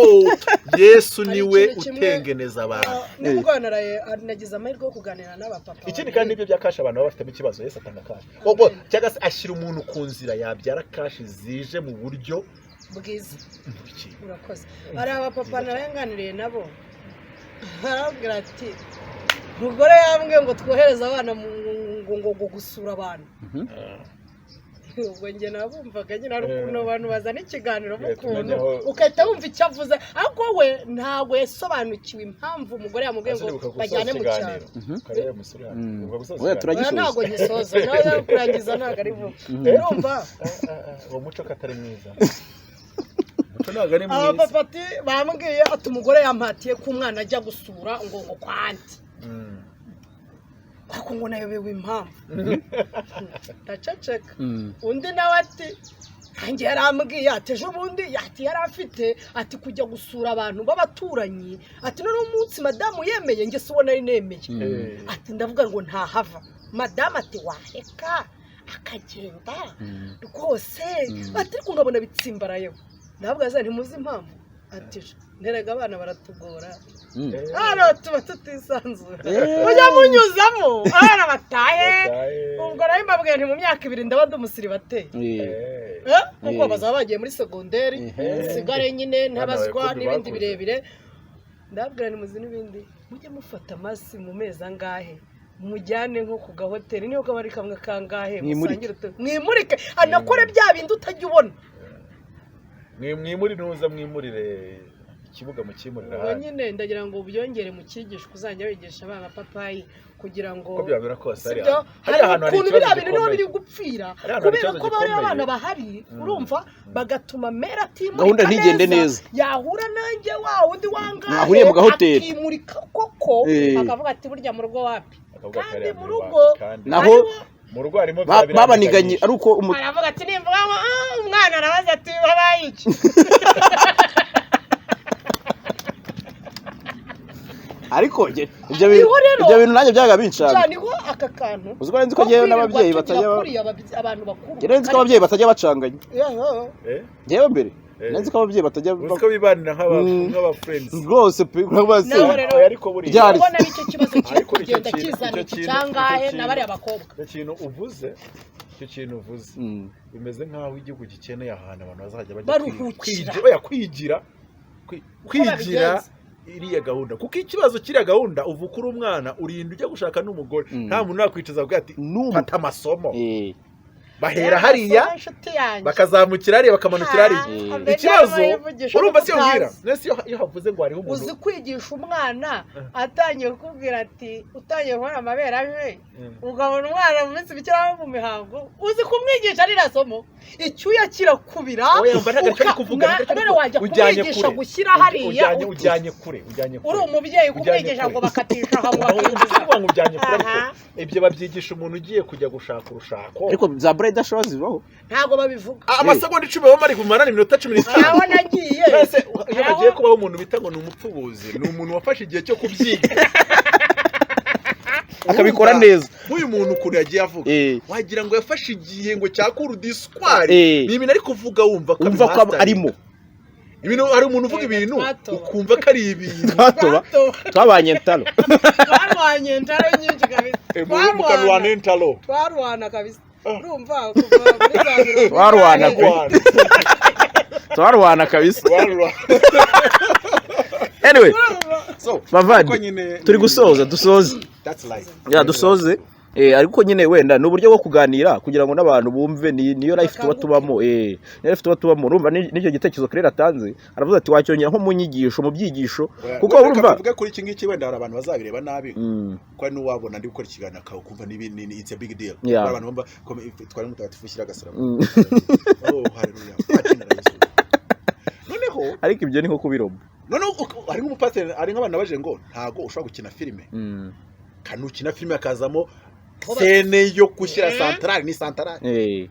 C: Yesu
A: Hari
C: niwe
A: ikintu kimwe-
C: utengeneza abantu.
A: Nimugoroba naraye nagize amahirwe yo kuganira n'abapapa
C: Ikindi
A: babiri.
C: kandi n'ibyo bya cash, abantu baba bafitemo ikibazo. Yesu atanga cash. Ubwo cyangwa se ashyira umuntu ku nzira yabyara cash zije mu buryo
A: bwiza.
C: Iki?
A: Urakoze. Hari abapapa naraganiriye nabo, arababwira ati: "Umugore yambwiye ngo twohereze abana ngo gusura abantu." Ubwo njye nabumvaga nyine hari ukuntu abantu bazana ikiganiro mu
C: Eh,
A: kuntu
C: tumenya aho-
A: ugahita wumva icyo avuze, ariko we ntabwo yasobanukiwe impamvu umugore yamubwiye ngo
C: Ese uribuka gusoza
A: bajyane mu cyaro.
C: ikiganiro? Karebe musore hano. Uribuka gusoza
B: Oya,
C: ikiganiro?
B: turagisoza.
A: Oya, ntabwo ngisoza, nawe kurangiza ntabwo ari vuba, urumva?
C: Ah, ah, uwo muco ko atari mwiza, umuco ntabwo ari mwiza.
A: Abapapa ati bambwiye ati umugore yampatiye ko umwana ajya gusura ngo kwa aunty, ariko ngo nayobewe impamvu, ndaceceka. Undi nawe ati nanjye yarambwiye ati ejo bundi ati yari afite ati kujya gusura abantu b'abaturanyi, ati noneho umunsi madamu yemeye, njye si uwo nari nemeye, ati ndavuga ngo ntahava. Madamu ati wareka akagenda rwose, ati ariko nkabona bitsimbarayeho. Ndavuga ati ntimuzi impamvu? Ati nterega abana baratugora hano, tuba tutisanzura, mujya munyuzamo abana batahe. Ubwo nawe mbabwiye nti mu myaka 2 ndaba ndi umusiribateri. Kuko bazaba bagiye muri segonderi, nsigare nyine ntabazwa
C: Abana
A: n'ibindi
C: bakuze.
A: birebire. Ndababwira ntimuzi n'ibindi, mujye mufata amasi mu mezi angahe, mujyane nko ku gahoteli, niyo kaba ari kamwe kangahe.
B: Mwimurike.
A: Musangire mwimurike, anakore bya bindi utajya ubona.
C: Mwimuri ntuza mwimurire ikibuga, mukimurire
A: Ubwo
C: ahandi.
A: nyine ndagira ngo ubyongere mu cyigisho uzajya wigisha abana papayi kugira ngo
C: Uko byamera kose, hari
A: sibyo?
C: hari
A: Hari
C: ahantu hari
A: ukuntu
C: ikibazo
A: biriya bintu niho
C: gikomeye.
A: biri gupfira
C: Hari ahantu hari
A: kubera
C: ikibazo
A: ko bariya
C: gikomeye.
A: abana bahari, urumva, bagatuma mera atimurika
B: Gahunda ntigende neza.
A: Yahura nanjye wa wundi wangahe
B: Mwahuriye mu gahoteli.
A: akimurika koko, akavuga ati burya mu rugo wapi.
C: Akavuga
A: Kandi
C: kariya
A: mu
C: muri
A: rugo
C: wapi, kandi
B: Naho
C: mu rugo harimo bya biranga
B: babaniganye
C: byinshi.
B: ari uko
A: aravuga ati nimvuga ngo "Ah," umwana arabaza ati babaye iki?
B: Ariko ibyo bintu
A: Niho rero-
B: ibyo bintu nanjye byaga binshanga.
A: Cyane ho aka kantu
B: Uzi ko nzi ko njyewe n'ababyeyi batajya
A: kuriya abantu bakuru.
B: Njye nzi ko ababyeyi batajya bacanganya.
C: Eh?
B: Njyewe mbere nzi ko ababyeyi batajya
C: Uzi ko bibanira nk'aba friends.
B: Rwose pe, urabazi.
A: Naho rero-
C: Oya, ariko buriya
B: Ryari?
A: Ubona nicyo kibazo kiri
C: Ariko icyo
A: kugenda kizana
C: icyo
A: iki
C: kintu-
A: cyangahe na bariya bakobwa.
C: Icyo kintu uvuze bimeze nk'aho igihugu gikeneye ahantu abantu bazajya bajya
A: Baruhukira.
C: kwigira, oya, kwigira
A: Uko
C: kwigira
A: babigenza.
C: iriya gahunda, kuko ikibazo kiriya gahunda uvuka uri umwana, urinda ujya gushaka n'umugore, nta muntu nakwicaza avuga ati
B: N'umwe.
C: fata amasomo.
A: Bahera
C: Bahera hariya
A: inshuti yanjye
C: bakazamukira hariya, bakamanukira hariya.
A: Ah, mbere
C: Ikibazo
A: yivugisha
C: urumva
A: ko
C: si mbwira
A: utazi.
C: nese iyo havuze ngo hariho umuntu
A: Uzi kwigisha umwana atangiye kukubwira ati utangiye kubona amabere aje, ukabona umwana mu minsi mike ari mu mihango, uzi kumwigisha ririya somo icyuya kirakubira?
C: Oya, mba ntabwo ari kuvuga, ntabwo ari
A: none
C: kuvuga.
A: wajya
C: Ujyanye
A: kumwigisha
C: kure.
A: gushyira hariya
C: Ujyanye ujyanye kure, ujyanye kure.
A: Uri umubyeyi
C: Ujyanye
A: kumwigisha
C: kure.
A: ngo bakatisha aha ngo
C: Aho
A: bakinjiza.
C: kuvuga ngo ujyanye kure, ariko
A: Aha.
C: ibyo babyigisha umuntu ugiye kujya gushaka urushako.
B: Ariko za bridal shower zibaho.
A: Ntabwo babivuga.
C: Ah, amasegonda 10 baba bari kumarana iminota 15.
A: Aho nagiye
C: Mbese iyo hagiye kubaho umuntu bita ngo ni umupfubuzi, ni umuntu wafashe igihe cyo kubyiga
B: Akabikora
C: Urumva,
B: neza.
C: nk'uyu muntu ukuntu yagiye avuga, wagira ngo yafashe igihe ngo cyakura udiswari. Ni ibintu ari kuvuga wumva ko
B: Wumva ko
C: abimasteringa.
B: arimo.
C: Ibintu hari umuntu uvuga ibintu
A: Twatoba.
C: ukumva ko ari ibintu
B: Twatoba, twabanye ntalo.
A: Twarwanye intaro nyinshi kabisa.
C: Mukarwana intalo.
A: Twarwana kabisa, urumva, kuva muri za mirongo
B: Twarwana
A: inani.
B: pe. Twarwana kabisa. Anyway,
C: So,
B: bavandi,
C: kuko nyine
B: turi gusoza, dusoze.
C: That's life.
B: Ya, dusoze. Ariko nyine wenda ni uburyo bwo kuganira kugira ngo n'abantu bumve ni niyo life tuba tubamo, niyo life tuba tubamo. Urumva n'icyo gitekerezo Claire atanze, aravuze ati wacyongera nko mu nyigisho, mu byigisho, kuko
C: Wenda
B: urumva
C: reka tuvuge kuri iki ngiki, wenda hari abantu bazabireba nabi, ko hari n'uwabona ndi gukora ikiganiro akakumva ni it's a big deal. Hari abantu bumva ko twari mutagatifu ushyira agasaraba. Oh, haleluya. Kwa jina la Yesu. Noneho
B: Ariko ibyo ni nko kubiroma.
C: Noneho hari nk'umupasiteri, hari nk'abantu baje ngo ntago ushobora gukina filime, kandi ukina filime hakazamo scène yo gushyira santarari, ni santarari.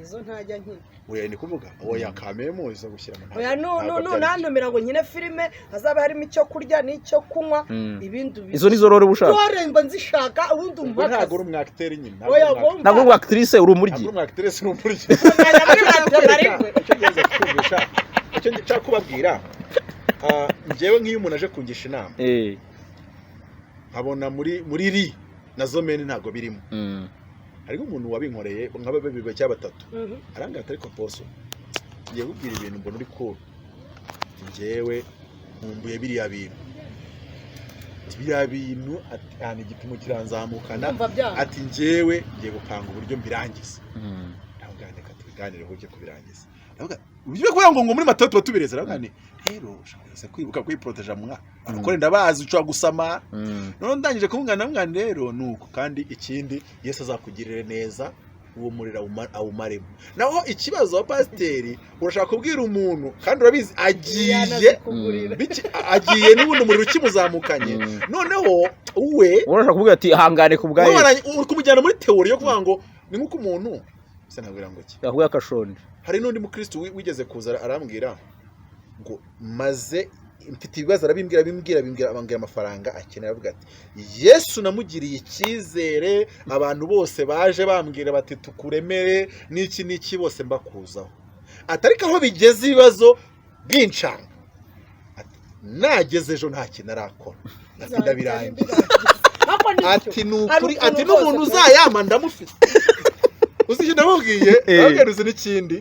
A: Izo ntajya nkina.
C: Oya, ni kuvuga oya kamemo izo gushyiramo ntabwo.
A: Oya,
C: Ntabwo
A: nu
C: byari
A: nantumira ngo nkine filime hazaba harimo icyo kurya n'icyo kunywa, ibindi
B: Izo nizo role uba ushaka?
A: Role mba nzishaka, ubundi
C: Ubwo
A: umpa
C: ntabwo
A: akazi.
C: uri umu acteur nyine, ntabwo
A: Oya,
C: uri umu
A: wumva.
B: Ntabwo uri actrice, uri umuryi.
C: Ntabwo uri umu actrice, uri umuryi.
A: Nkajya muri radiyo.
C: Icyo ngerageza kukumvisha, icyo nshaka kubabwira, njyewe nk'iyo umuntu aje kungisha inama, nkabona muri ri na zomene ntabwo birimo. Hariho umuntu wabinkoreye nka babiri cyangwa batatu, arambwira ati: "Ariko poso, ngiye kubwira ibintu mbona uri cool. Ati: Njyewe nkumbuye biriya bintu." Ati: "Biriya bintu," ati, "ahantu igipimo kiranzamukana."
A: Ndumva byanga.
C: Ati: "Njyewe ngiye gupanga uburyo mbirangiza." Ndavuga nti: "Reka tubiganireho ujye kubirangiza." Ndavuga ujye kuvuga ngo muri matayo tuba tubireze. Ndavuga nti: "Rero ushobora kwibuka kwiporoteja mwa abakore, ndabazi ushobora gusama." Noneho ndangije kumubwira, ndamubwira nti: "Rero nuko kandi ikindi, Yesu azakugirire neza, uwo muriro awumaremo." Naho ikibazo wa pasiteri, urashaka kubwira umuntu kandi urabizi agiye
A: Yanazikugurira.
C: Agiye n'ubundi umuriro ukimuzamukanye. Noneho we
B: Urashaka kuvuga ati: "Hangane ku bwa
C: wowe
B: Yesu."
C: uri kumujyana muri théorie yo kuvuga ngo ni nk'uko umuntu se nabwira ngo iki.
B: Yahuye akashonje.
C: Hari n'undi mukristo wigeze kuza arambwira ngo maze mfite ibibazo, arabimbwira, abimbwira, abimbwira, ambwira amafaranga akeneye, aravuga ati: "Yesu namugiriye icyizere, abantu bose baje bambwira bati tukuremere n'iki n'iki, bose mbakuzaho." Ati: "Ariko aho bigeze ibibazo bincanga." Ati: "Nageze ejo nta kintu arakora." Ati: "Ndabirangiza."
A: Ariko nibyo.
C: Ati: "Ni
A: Hari
C: ukuri."
A: ukuntu
C: Ati: "N'umuntu
A: rwose
C: uzayama ndamufite." Uzi icyo ndamubwiye? Ndamubwira: "Uzi n'ikindi?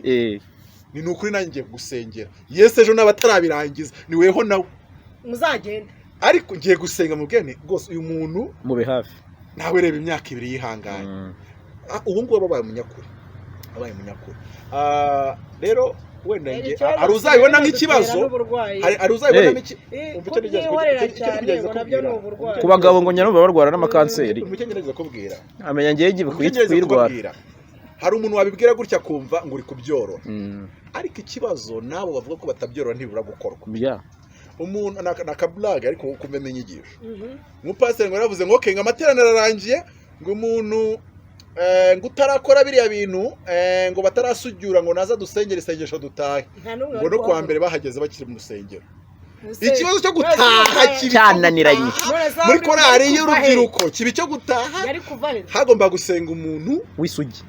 C: Ni ukuri nanjye ngiye kugusengera. Yesu ejo naba atarabirangiza, ni weho nawe."
A: Muzagende.
C: Ariko ngiye gusenga mu bwene rwose uyu muntu.
B: Mube hafi.
C: Nawe reba imyaka 2 yihanganye. Ubu ngubu abaye umunyakuri, abaye umunyakuri. Rero wenda
A: Rero
C: nge
A: ikibazo
C: hari uzabibona
A: dutera
C: nk'ikibazo,
A: n'uburwayi.
C: hari uzabibona
B: Hey.
C: nk'iki. Umva icyo nigeze
A: Kubyihorera
C: icyo
A: cyane
C: nigeze
A: ngo nabyo ni
C: kubwira.
A: uburwayi.
B: Ku bagabo ngo nyarumva barwara n'amakanseri.
C: Umva icyo ngerageza kubwira.
B: Amenya ngewe ngiye
C: Umva icyo ngerageza
B: kuyirwara.
C: kubabwira. Hari umuntu wabibwira gutya akumva ngo uri kubyorora, ariko ikibazo n'abo bavuga ko batabyorora ntibibura gukorwa. Umuntu ni akaburage, ariko kumvemo inyigisho. Umupasiteri ngo yaravuze ngo okay, ngo amateraniro ararangiye, ngo umuntu ngo utarakora biriya bintu, ngo batarasugira, ngo naza dusengere isengesho dutahe.
A: Nta n'umwe
C: Ngo
A: wari
C: no kuwa
A: kuhavuga.
C: mbere bahageze bakiri mu rusengero.
A: Ese-
C: Ikibazo cyo gutaha kibi cyo
B: Cyananiranye.
C: gutaha.
A: None se
C: Muri
A: yari
C: korali
A: kuva he?
C: y'urubyiruko kibi cyo gutaha.
A: Yari kuva he?
C: Hagomba gusenga umuntu
B: W'isugi.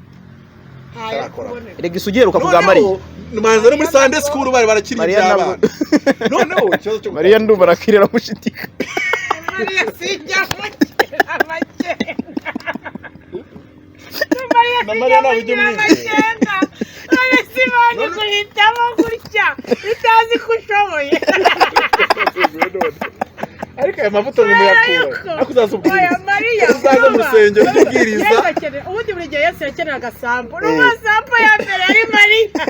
A: Nta yari
C: Atarakora.
A: kuboneka.
B: Erega isugi iheruka ku bwa Mariya.
C: Noneho manza no muri Sunday school bari barakiri
B: Mariya
C: iby'abana. Noneho ikibazo cyo
B: Mariya ndumva arakirira mushitika.
A: Mariya sinjya mukira amakenga. Mariya
C: Na
A: sinjya
C: Mariya ntabwo ujya
A: mugira
C: umwizera.
A: amakenga. None si Imana iguhitamo gutya itazi ko ushoboye?
C: Ariko aya mavuta ngo muyakura, ariko uzaza
A: Oya,
C: ubwiriza.
A: Mariya
C: Uzaza mu
A: vuba.
C: rusengero ujye ubwiriza.
A: Yesu ubundi buri gihe Yesu yakeneraga sample. Urumva sample ya mbere yari Mariya.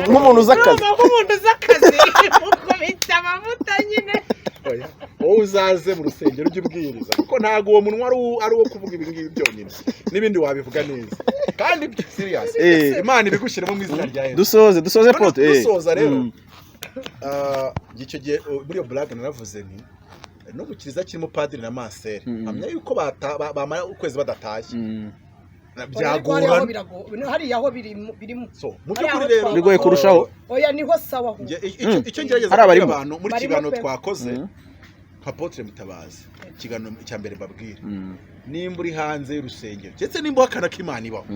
B: Nk'umuntu uzi akazi.
A: Urumva nk'umuntu uzi akazi, ukubita amavuta nyine.
C: Oya, wowe uzaze mu rusengero ujye ubwiriza, kuko ntabwo uwo munwa ari uwo kuvuga ibi ngibi byonyine, n'ibindi wabivuga neza kandi byo serious. Imana ibigushyiramo mu izina rya Yesu.
B: Dusoze
C: Noneho
B: pote.
C: dusoza rero, icyo gihe muri iyo blague naravuze nti no mu kiliziya kirimo padiri na maseri, hamya yuko bamara ukwezi badatashye, byagorana.
A: Hariya ho birimo.
C: So mu
A: Hariya
C: by'ukuri
A: aho
C: rero
A: twaba.
B: Bigoye kurushaho.
A: Oya, niho sawa ho.
C: Nge- icyo ngerageza
B: Hari
C: kubwira
B: abarimo.
C: abantu muri
A: Barimo
C: kiganiro
A: pe.
C: twakoze nka Apotre Mutabazi, ikiganiro cya mbere mbabwira, nimba uri hanze y'urusengero, ndetse nimba uhakana ko Imana ibaho,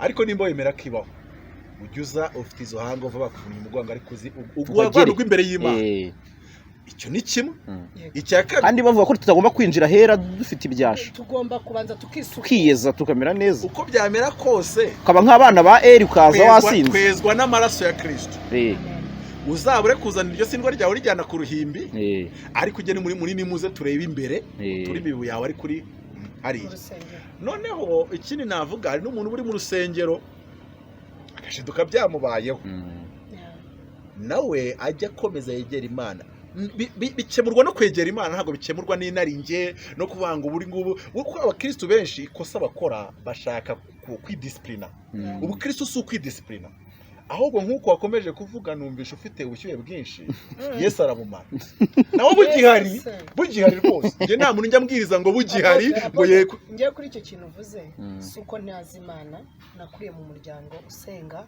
C: ariko nimba wemera ko ibaho, ujya uza ufite izo hangover bakuvunnye umugongo, ariko uzi
B: Uhagere.
C: ugwa imbere y'Imana. Icyo ni kimwe. Icya kabiri,
B: Kandi bavuga ko tutagomba kwinjira ahera dufite ibyasha.
A: Tugomba kubanza tukisuka.
B: Tukiyeza, tukamera neza.
C: Uko byamera kose,
B: ukaba nk'abana ba Eri, ukaza wasinze.
C: Twezwa n'amaraso ya Kristo. Uzabure kuzana iryo sindwa ryawe urijyana ku ruhimbi, ariko ugene muri nimuze turebe imbere, turi imibu yawe ari kuri hariya.
A: Urusengero.
C: Noneho ikindi navuga, hari n'umuntu uri mu rusengero agashiduka byamubayeho, nawe ajya akomeza yegera Imana. Bikemurwa no kwegera Imana, ntabwo bikemurwa n'inarinjye no kuvuga ngo ubu ngubu, kuko abakristu benshi ikosa bakora bashaka kwidisipurina. Ubukristu si ukwidisipurina. Ahubwo nk'uko wakomeje kuvuga, numvisha ufite ubushyuhe bwinshi. Yesu arabumara naho bugihari, bugihari rwose. Njye nta muntu njya mbwiriza ngo bugihari ngo yego.
A: Ngiye kuri icyo kintu uvuze, si uko ntazi Imana, nakuriye mu muryango usenga.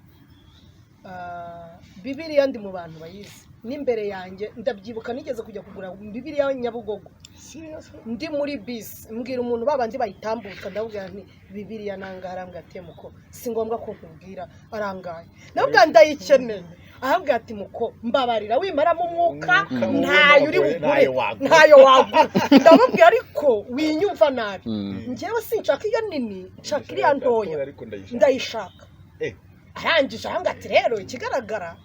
A: Bibiliya ndi mu bantu bayizi n'imbere yanjye. Ndabyibuka nigeze kujya kugura Bibiliya Nyabugogo, ndi muri bisi, mbwira umuntu babandi bayitambutsa, ndabwira nti Bibiliya nangahe? Arambwira ati muko si ngombwa ko nkubwira arangaye. Ndabwira ndayikeneye, arambwira ati muko mbabarira wimaramo umwuka ntayo uri bugure, ntayo wagura. Ndamubwira ariko winyumva nabi, njyewe sinshaka iyo nini, nshaka iriya ntoya, ndayishaka. Arangije ahanga ati rero ikigaragara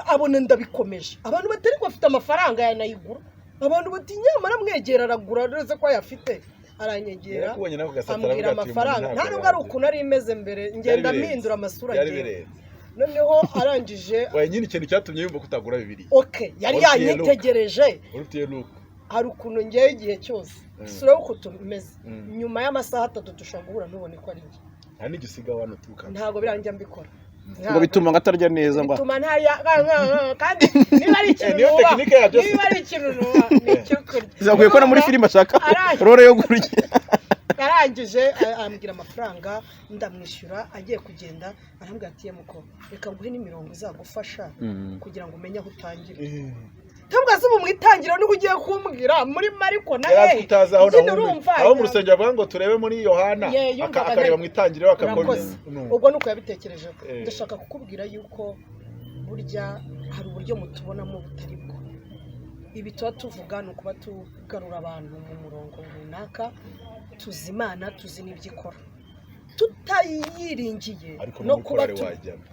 A: abona ndabikomeje, abantu batari bafite amafaranga yanayigura, abantu bati nyamara mwegera aragura uretse ko ayafite. Aranyegera ambwira amafaranga, nta nubwo ari ukuntu ari imeze mbere, ngenda mpindura amasura agiye. Noneho arangije
C: nyine ikintu cyatumye yumva kutagura Bibiliya.
A: Okay, yari yanyitegereje. Hari ukuntu ngewe igihe cyose isura y'uko tumeze, nyuma y'amasaha 3 dushobora guhura ntubone ko ari njye.
C: Nta n'igisiga wano tuka.
A: Ntabwo birangira mbikora.
B: Ngo bituma ngatarya neza ngo
A: bituma ntarya kandi niba ari ikintu nuba, niba ari ikintu nuba ni icyo kurya.
B: Zaguye ko na muri filime ashaka role yo kurya.
A: Arangije ambwira amafaranga ndamwishyura, agiye kugenda arambwira ati muko reka nguhe n'imirongo izagufasha kugira ngo umenye aho utangira. Ntabwo azi ubu mu itangiriro nibwo ugiye kumbwira muri Mariko na
C: hehe. Aho mu rusengero bavuga ngo turebe muri Yohana, akareba mu itangiriro akakora.
A: Ubwo nuko yabitekerejeho. Ndashaka kukubwira yuko burya hari uburyo mutubonamo butari bwo. Ibi tuba tuvuga ni ukuba tugarura abantu mu murongo runaka, tuzi Imana, tuzi n'ibyo ikora, tutayiringiye no kuba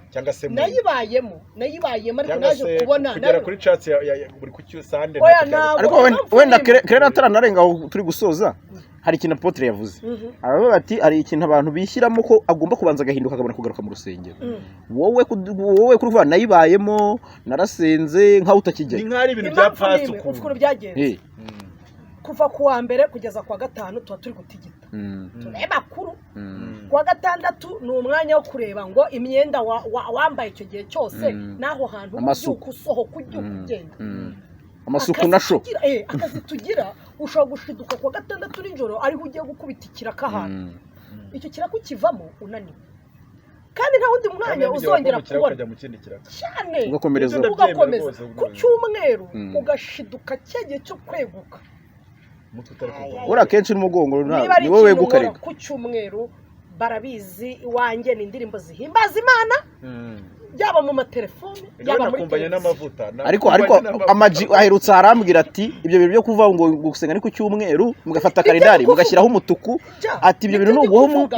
C: cyangwa se
A: nayibayemo ariko naje kubona
C: kugera kuri chat ya buri ku Sunday.
B: Ariko wenda Claire ataranarenga aho turi gusoza, hari ikintu Apotre yavuze, aravuga ati hari ikintu abantu bishyiramo ko agomba kubanza agahinduka akabona kugaruka mu rusengero. Wowe kuruvuga nayibayemo narasenze nkaho utakijya,
C: ni nk'ari ibintu bya pasi
A: ukuntu byagenze kuva ku wa mbere kugeza ku wa gatanu tuba turi gutigita tureba kuru. Ku wa gatandatu ni umwanya wo kureba ngo imyenda wambaye icyo gihe cyose n'aho hantu ubyuka usohoka ubyuka ugenda,
B: amasuku na sho.
A: Akazi tugira ushobora gushiduka ku wa gatandatu nijoro ariho ugiye gukubita ikiraka ahantu, icyo kiraka ukivamo unaniwe kandi nta wundi mwanya uzongera kubona cyane,
B: ugakomereza
A: ku cyumweru ugashiduka cya gihe cyo kweguka.
B: Ura kenshi n'umugongo ni wowe weguka reka.
A: Ku cyumweru barabizi iwanjye ni indirimbo zihimbaza Imana, yaba mu matelefone yaba muri
C: n'amavuta.
B: Ariko Amaji aherutse arambwira ati ibyo bintu byo kuvuga ngo gusenga ni ku cyumweru mugafata kalendari mugashyiraho umutuku, ati ibyo bintu ni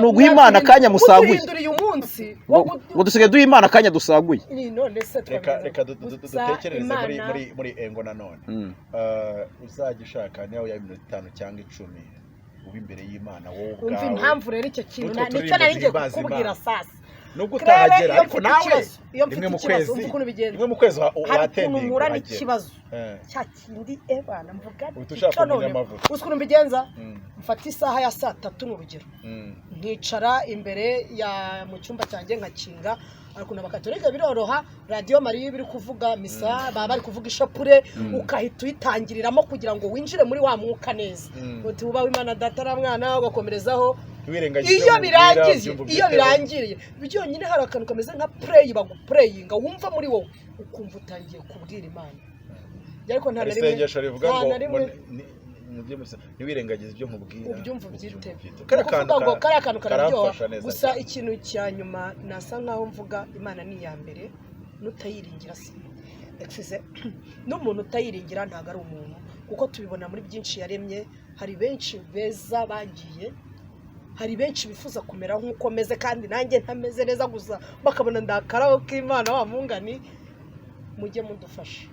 B: uguha Imana akanya musaguye, ngo dusigaye duha Imana akanya dusaguye.
C: Reka dutekerereze muri engo nanone uzajya ushaka niyo yaba iminota 5 cyangwa 10 uba imbere y'Imana wowe ubwawe.
A: Umva impamvu rero icyo kintu nicyo nari ngiye kukubwira sasa.
C: Nubwo utahagera ariko nawe rimwe mu kwezi, rimwe mu kwezi
A: watendi mpura n'ikibazo cya kindi ebana mvuga icyo none uzi ukuntu mbigenza, mfata isaha ya saa 3 n'urugero, nkicara imbere ya mu cyumba cyanjye nkakinga. Ariko n'abakatolika biroroha, radiyo Mariya biri kuvuga misa, baba bari kuvuga ishapure, ukahita uyitangiriramo kugira ngo winjire muri wa mwuka neza, uti uba Imana data na mwana, ugakomerezaho. Iyo birangiye, iyo birangiriye byonyine hari akantu kameze nka play baguplayinga wumva muri wowe ukumva utangiye kubwira Imana. Ariko nta na rimwe
C: isengesho rivuga ngo ntiwirengagize ibyo nkubwira,
A: ubyumva ubyite. Kuvuga ngo kariya kantu kararyoha. Gusa ikintu cya nyuma nasa nkaho mvuga Imana ni iya mbere, n'utayiringira si n'umuntu utayiringira ntabwo ari umuntu, kuko tubibona muri byinshi yaremye. Hari benshi beza bagiye, hari benshi bifuza kumera nk'uko meze kandi nanjye ntameze neza, gusa bakabona ndakaraho k'Imana wa mungani, mujye mudufasha.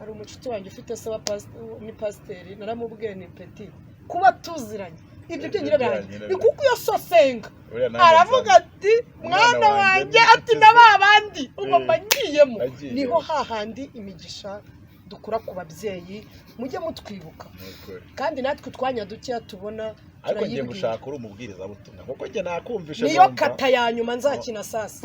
A: Hari umucuti wanjye ufite se ni pasiteri, naramubwiye ni peti kuba tuziranye ibyo byonyine birahagije, ni kuko iyo sosenga aravuga ati mwana wanjye, ati na ba bandi ugomba ngiyemo. Niho hahandi imigisha dukura ku babyeyi, mujye mutwibuka kandi natwe utwanya dukeya tubona
C: Ariko ngiye
A: Turayibwira.
C: gushaka uri umubwirizabutumwa, kuko njye nakumvishe.
A: Niyo
C: Numva.
A: kata ya nyuma nzakina sasa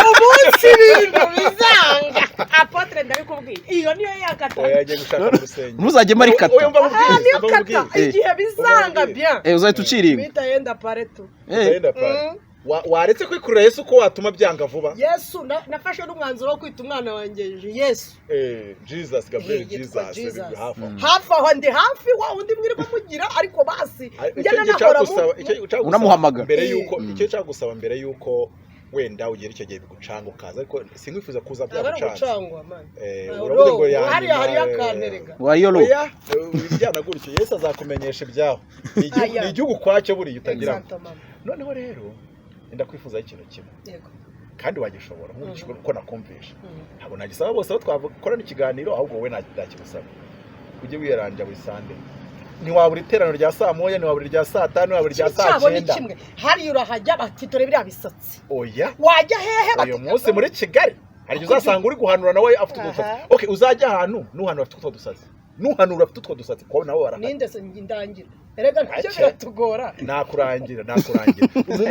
A: umunsi ibintu bizanga, apôtre, ndabikubwiye, iyo niyo yakata.
C: Oya, ngiye gushaka mu rusengero.
B: Ntuzajyemo ari kata.
C: Oya, umva mubwire,
A: Ah, niyo
C: umva
A: kata.
C: mubwire.
A: Igihe bizanga
C: Umva.
A: bien,
B: Uzahita uciringa.
A: bita yenda paretu.
C: Utagenda pale. Waretse kwikurura Yesu ko watuma byanga vuba.
A: Yesu, nafashe n'umwanzuro wo kwita umwana wanjye Yesu.
C: Jesus Gabriel.
A: Yitwa
C: Jesus.
A: Jesus.
C: Biri hafi aho.
A: Hafi aho, ndi hafi wa undi mwirirwa mugira, ariko basi
C: Ariko
A: njya
C: icyo nshaka
A: nanakora
C: gusaba, icyo nshaka gusaba
B: Unamuhamagara.
C: mbere yuko icyo nshaka gusaba mbere yuko wenda ugera icyo gihe bigucanga ukaza, ariko sinkwifuza kuza
A: Ntabwo ari
C: byagucanze.
A: ugucangwa, man.
C: Uravuze ngo ya
A: Hariya
C: nyuma,
A: hariyo akanterega.
B: Wariyo ro.
C: Oya, wijyana gutyo, Yesu azakumenyesha ibyaho. Ni
A: Aya.
C: Ni igihugu kwacyo buriya utagira ngo.
A: Exactement.
C: Noneho rero ndakwifuzaho ikintu kimwe
A: Yego.
C: kandi wagishobora nkurikije uko nakumvisha. Ntabwo nagisaba bose aho twakorana ikiganiro, ahubwo wowe nakigusaba, ujye wiyaranja buri Sunday. Ntiwabura iteraniro rya saa 1, ntiwabura irya saa 5, ntiwabura irya saa
A: Cyabo ni
C: 9.
A: kimwe, hariya urahajya bati: "Dore biriya bisatsi."
C: Oya.
A: Wajya hehe bati
C: Uyu munsi muri Kigali hari igihe uzasanga uri guhanura nawe afite utwo dusatsi. Okay, uzajya ahantu nuhanura afite utwo dusatsi, nuhanura afite utwo dusatsi, kuko nabo barahari.
A: Ninde se ndangira? Erega nabyo
C: Ake.
A: biratugora.
C: Nakurangira, nakurangira.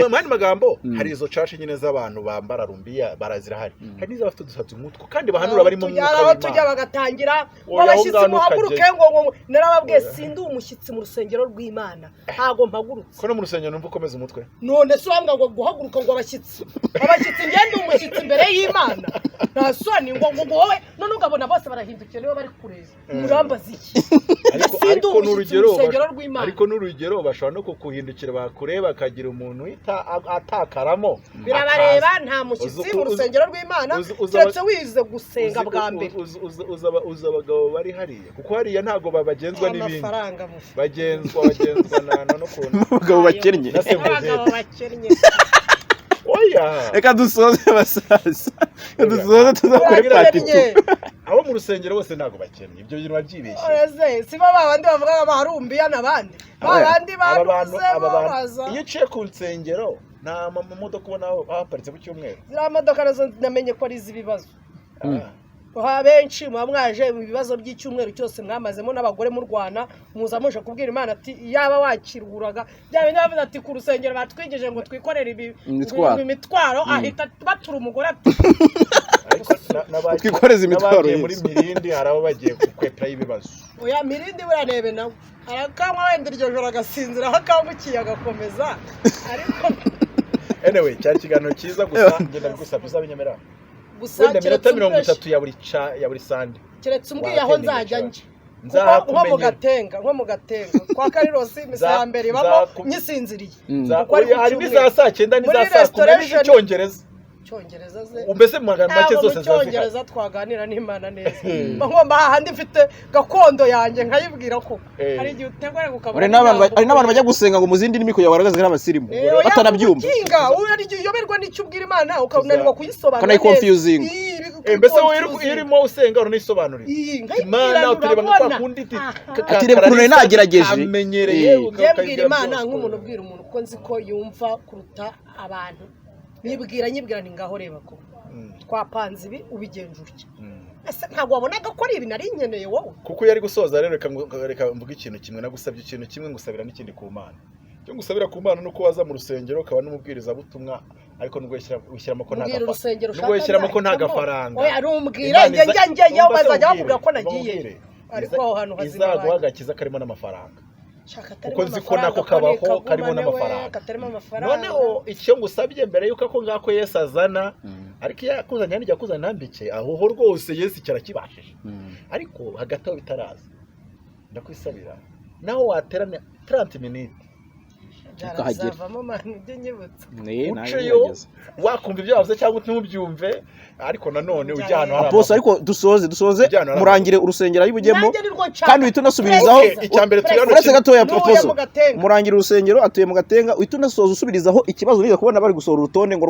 C: Mu yandi magambo, hari izo church nyine z'abantu bambara rumbiya, barazirahari. Hari n'iz'abafite udusatsi nk'utwo kandi bahanura bari mu
A: Tujya
C: mwuka
A: aho tujya
C: w'Imana.
A: bagatangira ngo
C: Oya, aho
A: abashyitsi
C: ngaho
A: muhaguruke,
C: ntukajyeyo.
A: ngo narababwiye,
C: Oya.
A: sindi umushyitsi mu rusengero rw'Imana, ntago mpagurutse.
C: Ko no mu rusengero numva ukomeza umutwe.
A: None se urambwa ngo guhaguruka ngo abashyitsi, abashyitsi, ngende umushyitsi imbere y'Imana, nta soni? ngo wowe none ukabona bose barahindukiye niba bari kureba, murambaza iki?
C: Ariko
A: Sindi
C: ariko
A: umushyitsi mu
C: n'urugero
A: rusengero rw'Imana.
C: Ariko n'urugero bashobora no kukuhindukira, bakureba bakagira umuntu uhita atakaramo.
A: Birabareba, nta mushyitsi mu rusengero rw'Imana, keretse wize gusenga bwa mbere.
C: Uzi abagabo bari hariya, kuko hariya ntabwo bagenzwa n'ibindi.
A: Amafaranga mufi.
C: Bagenzwa na n'ukuntu
B: Abagabo bakennye.
C: Na se
A: Abagabo bakennye.
C: Oya.
B: Reka dusoze, basaza, reka dusoze, tuzakore part 2.
A: Bakennye.
C: Abo mu rusengero bose ntabwo bakennye, ibyo bintu babyibeshye.
A: Ese si bo babandi bavuga ngo barumbiya n'abandi
B: Oya.
A: babandi
C: Aba bantu
A: banuze
C: aba bantu
A: babaza?
C: Iyo uciye ku nsengero nta modoka ubona haparitse ku cyumweru.
A: Ziriya modoka nazo namenye ko ari iz'ibibazo.
C: Ah.
A: Ha, benshi muba mwaje mu bibazo by'icyumweru cyose mwamazemo n'abagore murwana, muza muje kubwira Imana ati yaba wakirwuraga bya bindi bavuze ati ku rusengero batwigije ngo twikorere ibi
B: Imitwaro.
A: Imitwaro, ahita batura umugore ati
C: Ariko
B: Twikoreze imitwaro
C: n'abagiye muri
B: Yesu.
C: Mirindi, hari abo bagiye gukweperaho ibibazo.
A: Oya, Mirindi buriya nebe nawe arakanywa wenda iryo joro agasinzira, aho akangukiye agakomeza, ariko
C: Anyway, cyari ikiganiro cyiza, gusa ngenda bigusabye uzabinyemera.
A: Gusa
C: Wenda
A: keretse
C: minota mirongo itatu ya buri Sunday.
A: Keretse umbwiye aho
C: Wakenewe
A: nzajya
C: cyane.
A: njya. Kuko nko mu
C: Nzakumenyera.
A: Gatenga, nko mu Gatenga kwa Karirosi, misa ya mbere ibamo nyisinziriye. Kuko ari
C: Oya,
A: ku
C: hari
A: cyumweru.
C: n'iza saa 9
A: Muri
C: n'iza saa 10
A: restoration.
C: n'iz'icyongereza.
A: Cyongereza ze?
C: Mbese mu magambo make
A: Ntabwo
C: zose
A: mu
C: ziba zihari.
A: Cyongereza twaganira n'Imana neza. Mba ngomba hahandi mfite gakondo yanjye nkayibwira ko hari igihe utegura ukabona
B: Hari n'abantu bajya gusenga ngo mu zindi ndimi kugira ngo bagaragaze nk'abasirimu, batanabyumva.
A: Ukinga hari igihe uyoberwa n'icyo ubwira Imana, ukananirwa kuyisobanura.
B: Ukanayiconfusinga.
C: Mbese wowe iyo urimo usenga uranisobanurira
A: Iyi
C: Imana,
A: nkayibwira,
C: utureba nka kwa
A: urabona.
C: kundi iti
B: Ati, "Reba ukuntu nari nagerageje."
C: Kamenyereye.
A: Njye mbwira
C: Ukayibwira
A: Imana
C: byose.
A: nk'umuntu ubwira umuntu, kuko nzi ko yumva kuruta abantu. Nibwira, nyibwira ni ngaho reba ko twapanze ibi, ubigenje utya. Ese ntabwo wabonaga ko ari ibi nari nkeneye wowe?
C: Kuko iyo ari gusoza rero, reka mvuge ikintu kimwe. Nagusabye ikintu kimwe, ngusabira n'ikindi ku Mana. Icyo ngusabira ku Mana ni uko waza mu rusengero ukaba n'umubwirizabutumwa, ariko nubwo wishyiramo ko nta
A: Mbwira urusengero
C: nubwo
A: ushaka
C: wishyiramo ko nta
A: nzahitamo.
C: gafaranga.
A: Oya, rumbwira.
C: Imana
A: Njye njya njyayo,
C: Umva se
A: bazajya
C: nkubwire,
A: bakubwira ko
C: umva
A: nagiye.
C: nkubwire.
A: Ariko aho hantu hazima
C: Izaguha
A: banjye.
C: agakiza karimo n'amafaranga.
A: Shaka
C: Kuko
A: katarimo
C: nzi ko nako
A: amafaranga, ko
C: kabaho
A: ni
C: karimo
A: kagumane we,
C: n'amafaranga.
A: katarimo amafaranga.
C: Noneho icyo ngusabye mbere y'uko ako ngako Yesu azana, ariko iyo akuzanye nijya akuzana ntambike aho ho rwose, Yesu cyarakibashije. Ariko hagati aho bitaraza, ndakwisabira naho waterana 30 minutes
B: Ukahagera.
A: Byazavamo mani ibyo nyibutsa.
C: Uceyo wakumva ibyo wavuze cyangwa ntubyumve, ariko nanone ujya ahantu hari
B: Apostle, ariko dusoze
C: Ujya ahantu hari
B: murangire urusengero ari bujyemo,
A: Nanjye nirwo nshaka.
B: kandi uhita unasubirizaho.
C: Okay, icya mbere turi hano
B: Uretse gatoya,
A: N'uwo
B: Apostle,
A: mu Gatenga.
B: murangira urusengero atuye mu Gatenga, uhita unasoza usubirizaho ikibazo nize kubona bari gusohora urutonde ngo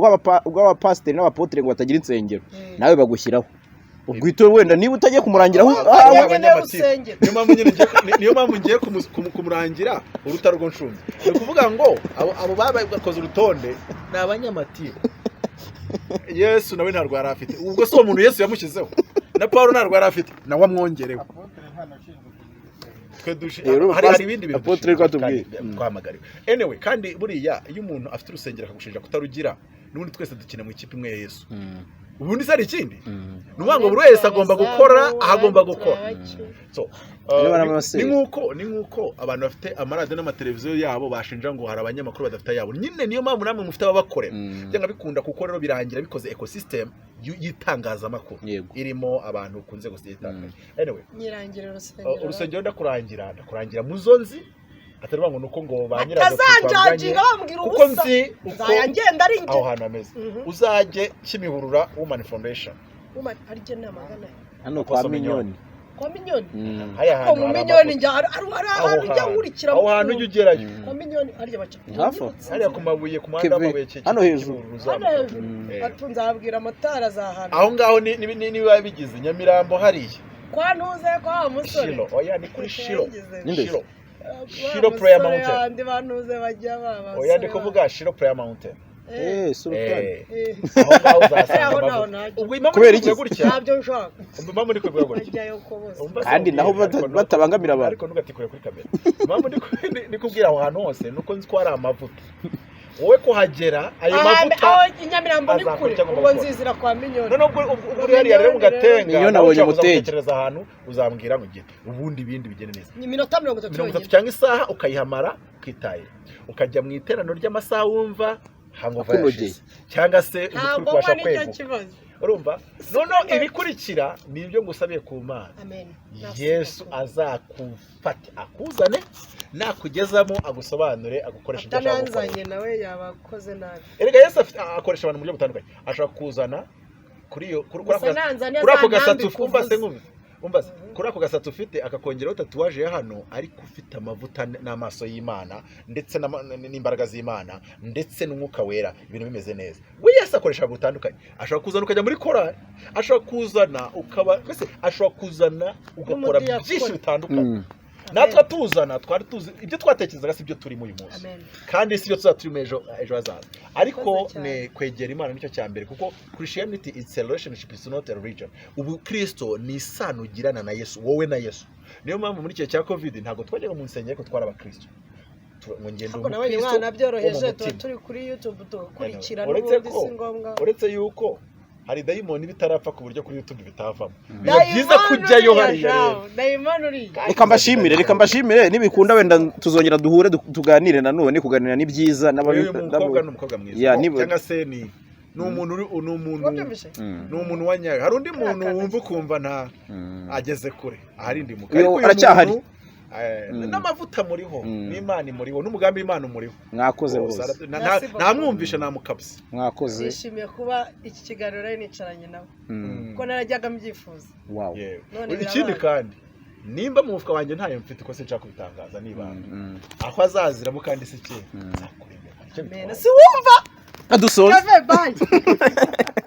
B: rw'abapasiteri n'abapotere ngo batagira insengero, nawe bagushyiraho. Ubwo uhita wenda niba utagiye kumurangira aho
A: Ah,
B: aho-
A: nyine rusengero.
C: Niyo mpamvu ngiye kumurangira uruta rwo nshunze. Ni ukuvuga ngo abo bakoze urutonde ni abanyamatiku. Yesu nawe ntarwo yari afite. Ubwo si uwo muntu Yesu yamushyizeho, na Paul ntarwo yari afite, nawe amwongereho.
D: Apôtre nta nashinzwe kugira urusengero.
C: Twe dushi
B: Rero
C: hari ibindi bintu
B: Apotre
C: dushinzwe
B: ko atubwiye.
C: kandi twahamagariwe. Anyway, kandi buriya iyo umuntu afite urusengero akagushinja kutarugira, n'ubundi twese dukina mu ikipe imwe ya Yesu. Ubundi se hari ikindi? Ni ukuvuga ngo buri wese agomba gukora aho agomba gukora. So,
B: Niba n'amaseri.
C: ni nk'uko abantu bafite amaradiyo n'amateleviziyo yabo bashinja ngo hari abanyamakuru badafite ayabo. Nyine niyo mpamvu namwe mufite ababakorera, byanga bikunda, kuko rero birangira bikoze ecosystem y'itangazamakuru irimo abantu ku nzego zigiye zitandukanye. Anyway,
A: Nyirangira urusengero.
C: Urusengero ndakurangira muzo nzi, atari ngo nuko ngo ba nyirazo
A: Atazanjanjinga bambwira
C: kuko
A: ubusa.
C: nzi uko
A: Nzaya ngenda ari njye.
C: aho hantu hameze. Uzajye Kimihurura Woman Foundation.
A: Woman, arya ni amagana.
B: Hano kwa
C: Apostle.
B: Minyoni.
A: Kwa Minyoni.
C: Hariya
A: Ko
C: hantu
A: mu
C: hari
A: Minyoni
C: amavuta.
A: njya hari hari
C: Aho
A: ahantu njya
C: hantu.
A: nkurikira.
C: Aho hantu ujya ugerayo.
A: Kwa Minyoni harya baca.
B: Ni hafi aho.
C: Hariya ku mabuye, ku muhanda
B: Keve,
C: w'amabuye,
B: hano hejuru.
C: Kimihurura
A: Hano
C: uzamuka.
A: hejuru. Atu nzabwira amatara azahantu.
C: Aho ngaho niba bigize Nyamirambo hariya.
A: Kwa ntuze kwa wa musore.
C: Shilo, oya, ni kuri Shilo.
A: Yagize.
B: Ninde?
C: Shilo.
A: Wa
C: Shilo
A: musore
C: Prayer Mountain.
A: Yandi bantuze bajya baba.
C: Oya, ndi kuvuga Shilo Prayer Mountain.
B: Sultani.
C: Aho ngaho uzahasanga
A: Aho naho
C: amavuta.
A: najya.
C: Ubwo impamvu
B: Kubera
C: ndi
B: iki?
C: kuvuga gutya,
A: Ntabyo nshaka.
C: umva impamvu ndi kuvuga gutya.
A: Ajyayo ko bose.
C: Umva se
B: Kandi naho
C: ubwire, ariko
B: batabangamira abantu.
C: Ariko ntugatikure kuri kamera. Impamvu ndi kubwira aho hantu hose nuko nzi ko hari amavuta. Wowe kuhagera ayo mavuta
A: Aho i Nyamirambo ni
C: azakora
A: kure.
C: icyo agomba
A: Ubwo
C: gukora.
A: nzizira kwa Minyoni.
C: Noneho ubwo uri hariya rero mu Gatenga,
B: Minyoni
C: nawe
B: abonye
C: ushobora kuza
B: mutege.
C: gutekereza ahantu uzambwira ngo ugende, ubundi ibindi bigende neza.
A: Ni iminota 30
C: 30
A: yonyine.
C: cyangwa isaha ukayihamara ukitahira, ukajya mu iteraniro ry'amasaha wumva hangover
B: Akunogeye.
C: yashize, cyangwa se umutwe
A: Ntabwo
C: uri kubasha
A: nywa nicyo
C: kweguka.
A: kibazo.
C: Urumva, noneho ibikurikira ni ibyo ngusabiye ku Mana.
A: Amen.
C: Yesu azakufate akuzane, nakugezamo agusobanure, agukoresha ibyo ashaka gukora.
A: Atananzanye nawe yaba akoze nabi.
C: Erega Yesu akoresha abantu mu buryo butandukanye. Ashobora kuzana kuri iyo kuri
A: Gusa nanzanye
C: kuri ako gasatsi
A: azantambike
C: umva se
A: ubusa.
C: nkumve, umva se, kuri ako gasatsi ufite akakongeraho tatouage ya hano, ariko ufite amavuta n'amaso y'Imana ndetse n'imbaraga z'Imana ndetse n'Umwuka Wera, ibintu bimeze neza. We Yesu akoresha abantu butandukanye. Ashobora kuzana ukajya muri korali, ashobora kuzana ukaba mbese, ashobora kuzana ugakora
A: N'umudiyakoni.
C: byinshi bitandukanye. Natwe atuzana twari tuzi ibyo twatekerezaga si byo turimo uyu munsi,
A: Amen.
C: kandi si byo tuzaba turimo ejo hazaza. Ariko
A: Murakoze cyane.
C: ni kwegera Imana nicyo cya mbere, kuko Christianity is a relationship, is not a religion. Ubu Kristo ni isano ugirana na Yesu, wowe na Yesu. Niyo mpamvu muri iki gihe cya Covid ntabwo twajyaga mu nsengero, ariko twari abakristo. Ngo ngende
A: Ariko nabonye
C: umukristo
A: umwana byoroheje,
C: wo mu
A: tuba
C: mutima.
A: turi kuri YouTube tugakurikira,
C: Uretse
A: n'ubundi
C: ko
A: si ngombwa.
C: uretse yuko hari dayimoni bitarapfa ku buryo kuri YouTube bitavamo, biba byiza kujyayo hariya rero.
A: Dayimoni uriya.
B: Reka mbashimire, nibikunda wenda tuzongera duhure tuganire nanone. Kuganira ni byiza
C: Uyu mukobwa ni umukobwa mwiza.
B: Ya,
C: Cyangwa se ni umuntu ni umuntu
A: Wabyumvise?
C: Ni umuntu wa nyayo. Hari undi muntu
A: Kariya
C: wumva ukumva nta ageze kure aharindimuka,
B: Uyu
C: ariko uyu
B: aracyahari.
C: muntu, n'amavuta muriho, n'Imana imuriho, n'umugambi w'Imana umuriho.
B: Mwakoze
C: Rwose,
B: rwose.
A: Merci beaucoup.
C: Namwumvisha namukabye.
B: Mwakoze.
A: Nishimiye kuba iki kiganiro nari nicaranye nawe, kuko narajyaga mbyifuza.
B: Wow.
C: Yewe.
A: None
C: Ikindi
A: birabaye.
C: kandi, nimba mu mufuka wanjye ntayo mfite, ko sinshaka kubitangaza nibanga, aho azaziramo kandi si kera, nzakuremera. Icyo
A: Amen.
C: bitwaye.
A: Si wumva?
B: Adusoze.
A: Kave, bye.